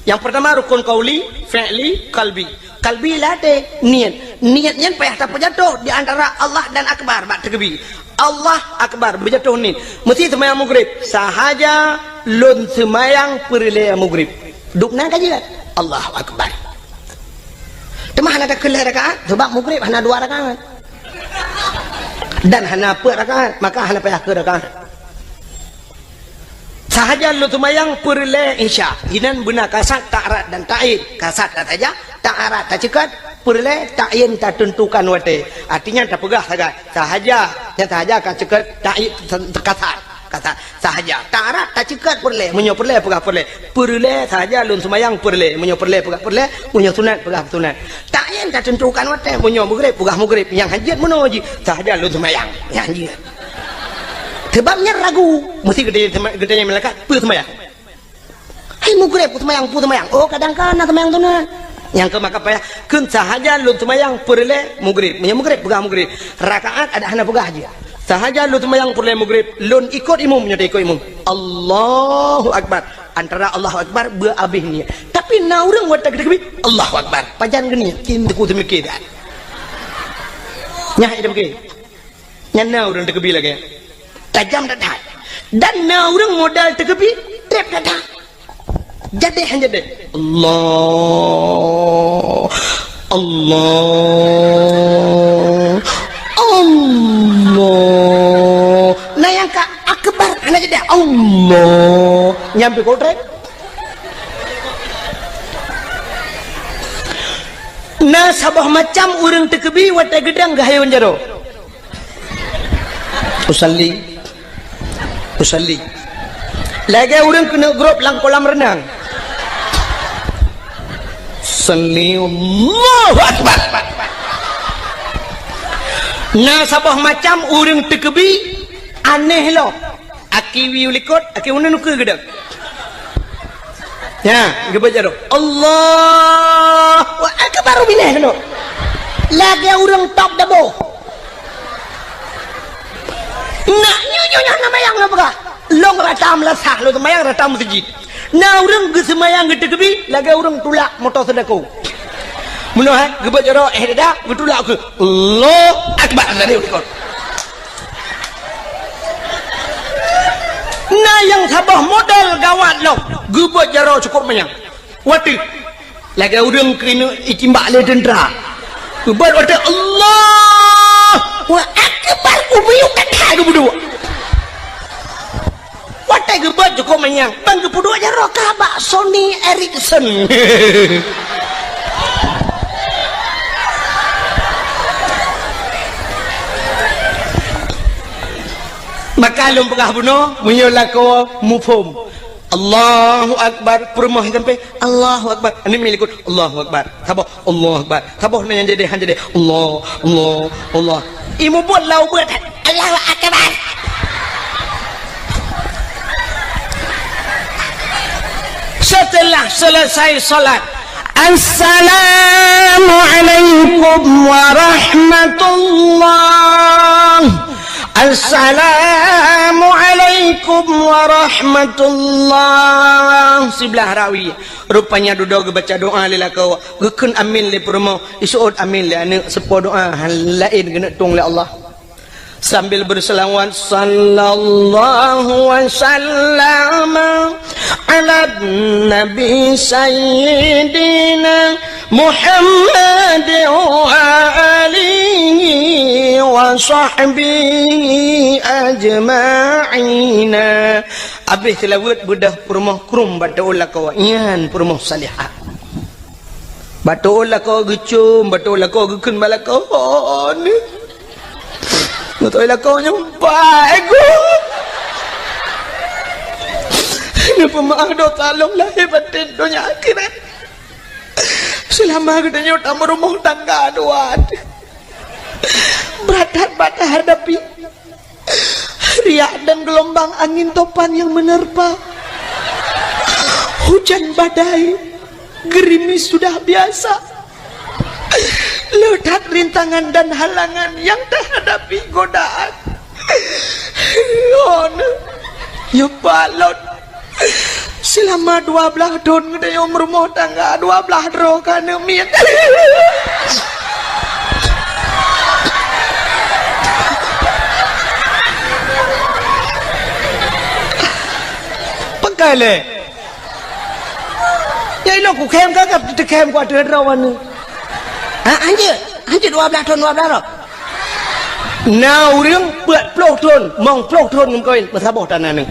Nyang peurtama rukun qauli, fi'li, qalbi. Qalbi ladé, niet. Niet nyan payah tapeujatoh di antara Allah dan Akbar bak teukeubie. Allah Akbar, beujatoh niet. Meusi seumayang mugreb, sahaja lôn seumayang peureulèe mugreb. Dubnan ka jeuet. Allahu Akbar. Teuma hana takheun lhèe rakaat, sabab mugreb hana dua rakaat. Dan hana peuet rakaat, maka hana payah keu rakaat. Sahaja lôn seumayang peureulée Isya, inan beuna kasat, ta'rad dan ta'in. Kasat sahaja, ta'rad taceukat, peureulée ta'in tateuntukan watée. Artinya tapeugah sagai. Sahaja, nyang sahaja ka ceukat, ta'in kasat. Kasat sahaja. Ta'rad taceukat peureulée, meunyoe peureulée peugah peureulée. Peureulée sahaja lôn seumayang peureulée, meunyoe peureulée peugah peureulée, meunyoe sunat peugah sunat. Ta'in tateuntukan watée, meunyoe meugreb peugah meugreb, nyang hanjeuet meunoe jih sahaja lôn seumayang, nyang hanjeuet. Sebab nyan ragu, meusti geutanyong, geutanyong malaikat, peue seumayang? Hai meugreb peue seumayang, peue seumayang? Oh, kadang kana seumayang sunat. Nyang keu maka payah, kheun sahaja lôn seumayang peureulée meugreb. Meunyoe meugreb peugah meugreb. Rakaat adak hana peugah jih. Sahaja lôn seumayang peureulée meugreb, lôn ikot imum, meunyoe ikot imum. Allahu Akbar. Antara Allahu Akbar beu abéh niet. Tapi na ureuëng watée geutakbir, Allahu Akbar. Pajan geuniet, cit teungku teumike that. Nyan ida beuke. Nyan na ureuëng takbir lagée nyan. Tajam that-that. Dan na ureuëng modal takbir, treb that-that. Jadéh han jadéh. Allah. Allah. Allah. Na nyang ka akbar hana jadéh. Allah. Nyang pih kotrek. Na saboh macam ureuëng takbir watée geudang geuhayôn jaroe. Usalli. Usalli. Lagée ureuëng keuneuk grob lam kolam reunang. Salli, Allahu Akbar. Na saboh macam ureuëng takbir aneh lom. Aki wieu likot, aki uneun ukeue geudang. Nya, geubeuet jaroe. Allahu Akbar, binéh keunoe. Lagée ureuëng top dabo. Nak nyoe, nyoe, nyoe, na mayang na peugah. Lôn rata meulasah, lôn seumayang rata meuseujid. Na ureuëng geuseumayang geutakbir, lagée ureuëng tulak moto seudako. Meunoe, eh, geubeuet jaroe, eh, dada, geutulak ukeue. Allahu Akbar, dari likot. Na nyang saboh model gawat lom, geubeuet jaroe cukôp manyang. Watée lagée ureuëng keuneuk itimbak lé teuntra. Geubeuet watée Allahu Akbar, ubiyuk that-that geupeuduek. Watée geubeuet cukôp manyang, ban geupeuduek jaroe ka bak Sony Ericsson. Maka lôn peugah bunoe, meunyoe lakoe muphom. Allahu Akbar, peurumoh sampai, Allahu Akbar. Aneuk miet likot, Allahu Akbar. Saboh, Allahu Akbar. Saboh na nyang jadéh, han jadéh. Allah, Allah, Allah. Imeubeuet lau beuet, Allahu Akbar. Setelah selesai salat, "Assalamualaikum warahmatullah. Assalamualaikum warahmatullah." Siblah rawi. Rupanya dudoe geubaca doa lé lakoe. Geukheun amin lé peurumoh. Iseuôt amin lé aneuk. Seupôt doa laén geuneuk tueng lé Allah. Sambil berselawat, "Sallallahu wa sallama ala nabi sayyidina Muhammad wa alihi wa sahbihi ajma'ina." Abéh seulaweuet beudôh peurumoh krueng bak taôt lakoe, nyan peurumoh salihah. Bak taôt lakoe geucom, bak taôt lakoe geukheun bak lakoe. Beutôi lakoe nyoe bai geuh. Neupeumaáh dosa lôn lahé batén donya akhirat. Seulama geutanyoe tameurumoh tangga dua, brat that bak tahadapi. Riak dan gelombang angin topan yang menerpa. Hujan badai, gerimis sudah biasa. Le that rintangan dan halangan yang tahadapi, godaan. Yon, ya palot. Seulama dua blaih thon geutanyoe meurumoh tangga, dua blaih droe ka aneuk miet. Peukai lé. Ya, ilong kukhém ka, ka teukhém ku ateueh droe aneuk. Ha, hanjeuet, hanjeuet dua blaih thon, dua blaih droe. Na ureuëng peuet ploh thon, mong ploh thon geumeukawen, meusaboh tan na aneuk.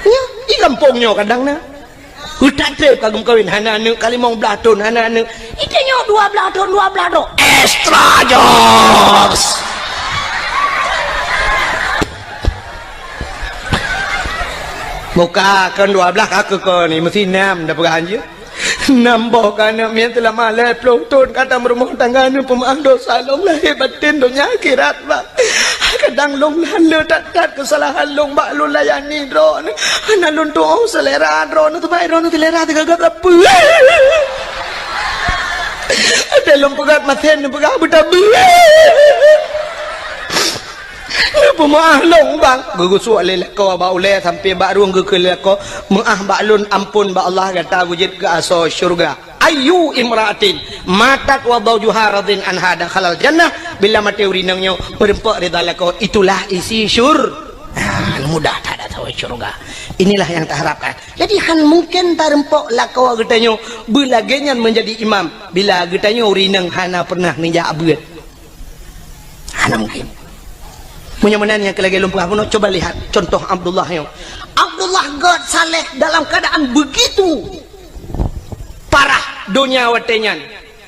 Nyoe, di gampông nyoe kadang na. Utak treb ka geumeukawen, hana aneuk, ka limong blaih thon, hana aneuk. Ita nyoe dua blaih thon, dua blaih thon. Extra jokes. Buka kon dua blaih ka keu kon ni, meusi nam dah peugah anjeue. Nam boh ka aneuk miet teulama lhèe ploh thon ka tameurumoh tangga, neupeumeu'ah dosa lôn lahé batén donya akhirat, Bang. Kadang lôn lheueh that-that keusalahan lôn bak lôn layani droeneuh. Hana lôn tuoh seulera droeneuh, teuma droeneuh seulera teuga-teuga peue. Ada lôn peugah masen neupeugah beutabeue. Neupeumeu'ah lôn, Bang. Geugusok lé lakoe bak ulèe sampoe bak rueng, geukheun lé lakoe, "Meu'ah bak lôn, amphon bak Allah, gata beujeuet keu asoe syeuruga." Ayyu imra'atin matat wa zawjuha radin anha dakhalal jannah. Bila maté ureuëng inong nyoe meureumpok ridha lakoe, itulah isi syur-, ah, mudah that asoe syeuruga. Inilah yang taharapkan. Jadi, han mungkin tarumpok lakoe geutanyoe beulagèe nyan meunjadi imam bila geutanyoe ureuëng inong hana pernah neujak beuet. Hana mungkin. Meunyoe meunan nyang keu lagèe lôn peugah bunoe, coba lihat contoh Abdullah nyoe. Abdullah gèt saleh dalam keadaan begitu parah donya watèe nyan.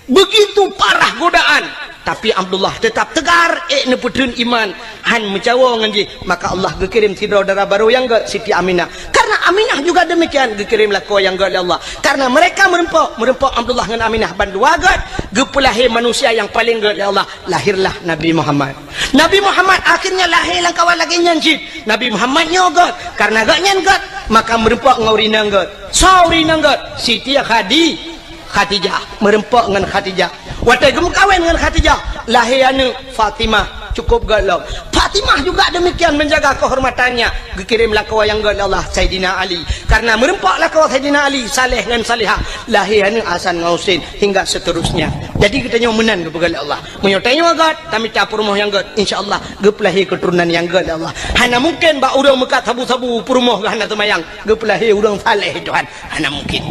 Begitu parah godaan. Tapi Abdullah tetap tegar, ék neupeutheun iman, han meucawo ngon jih. Maka Allah geukirém sidroe dara barô nyang gèt, Siti Aminah. Karena Aminah juga demikian, geukirém lakoe nyang gèt lé Allah. Karena mereka meureumpok, meureumpok Abdullah ngon Aminah bandua gèt, geupeulahé manusia nyang paleng gèt lé Allah. Lahirlah Nabi Muhammad. Nabi Muhammad akhirnya lahé lam kawan lagèe nyan cit. Nabi Muhammad nyoe gèt, karena gobnyan gèt, maka meureumpok ngon ureueng inong gèt. Soe ureueng inong gèt? Siti Khadi-, Khadijah. Meureumpok ngon Khadijah. Watèe geumeukawen ngon Khadijah, lahé aneuk Fatimah, cukup gèt lom. Fatimah juga demikian menjaga kehormatannya. Geukirém lakoe nyang gèt lé Allah, Saidina Ali. Karena meureumpok lakoe Saidina Ali, saleh ngon salehah, lahé aneuk Hasan ngon Husein, hingga seterusnya. Jadi geutanyoe meunan geupeugèt lé Allah. Meunyoe tanyoe gèt, tamita peurumoh nyang gèt, insya Allah geupeulahé keuturonan nyang gèt lé Allah. Hana mungkin bak ureueng meukat sabu-sabu peurumoh geuh hana teumayang, geupeulahé ureueng saleh Tuhan. Hana mungkin.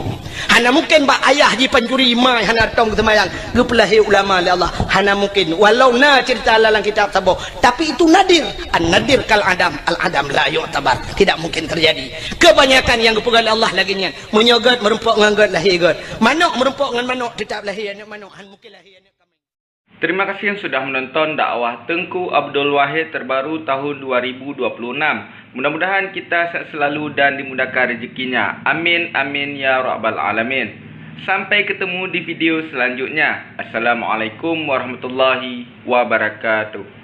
Hana mungkin bak ayah jipancuri, ma hana tom geuseumayang, geupeulahé ulama lé Allah. Hana mungkin. Walau na cerita lam kitab saboh, tapi itu nadir. An-nadir kal adam, al-adam la yu'tabar. Tidak mungkin terjadi. Kebanyakan nyang geupeugèt lé Allah lagèe nyan. Meunyoe gèt meureumpok ngon gèt, lahé gèt. Manok meureumpok ngon manok, tetap lahé aneuk manok. Han mungkin lahé aneuk kambing. Terima kasih yang sudah menonton dakwah Teuku Abdul Wahid terbaru tahun dua ribu dua puluh enam. Mudah-mudahan kita sehat selalu dan dimudahkan rezekinya. Amin, amin, ya rabbal alamin. Sampai ketemu di video selanjutnya. Assalamualaikum warahmatullahi wabarakatuh.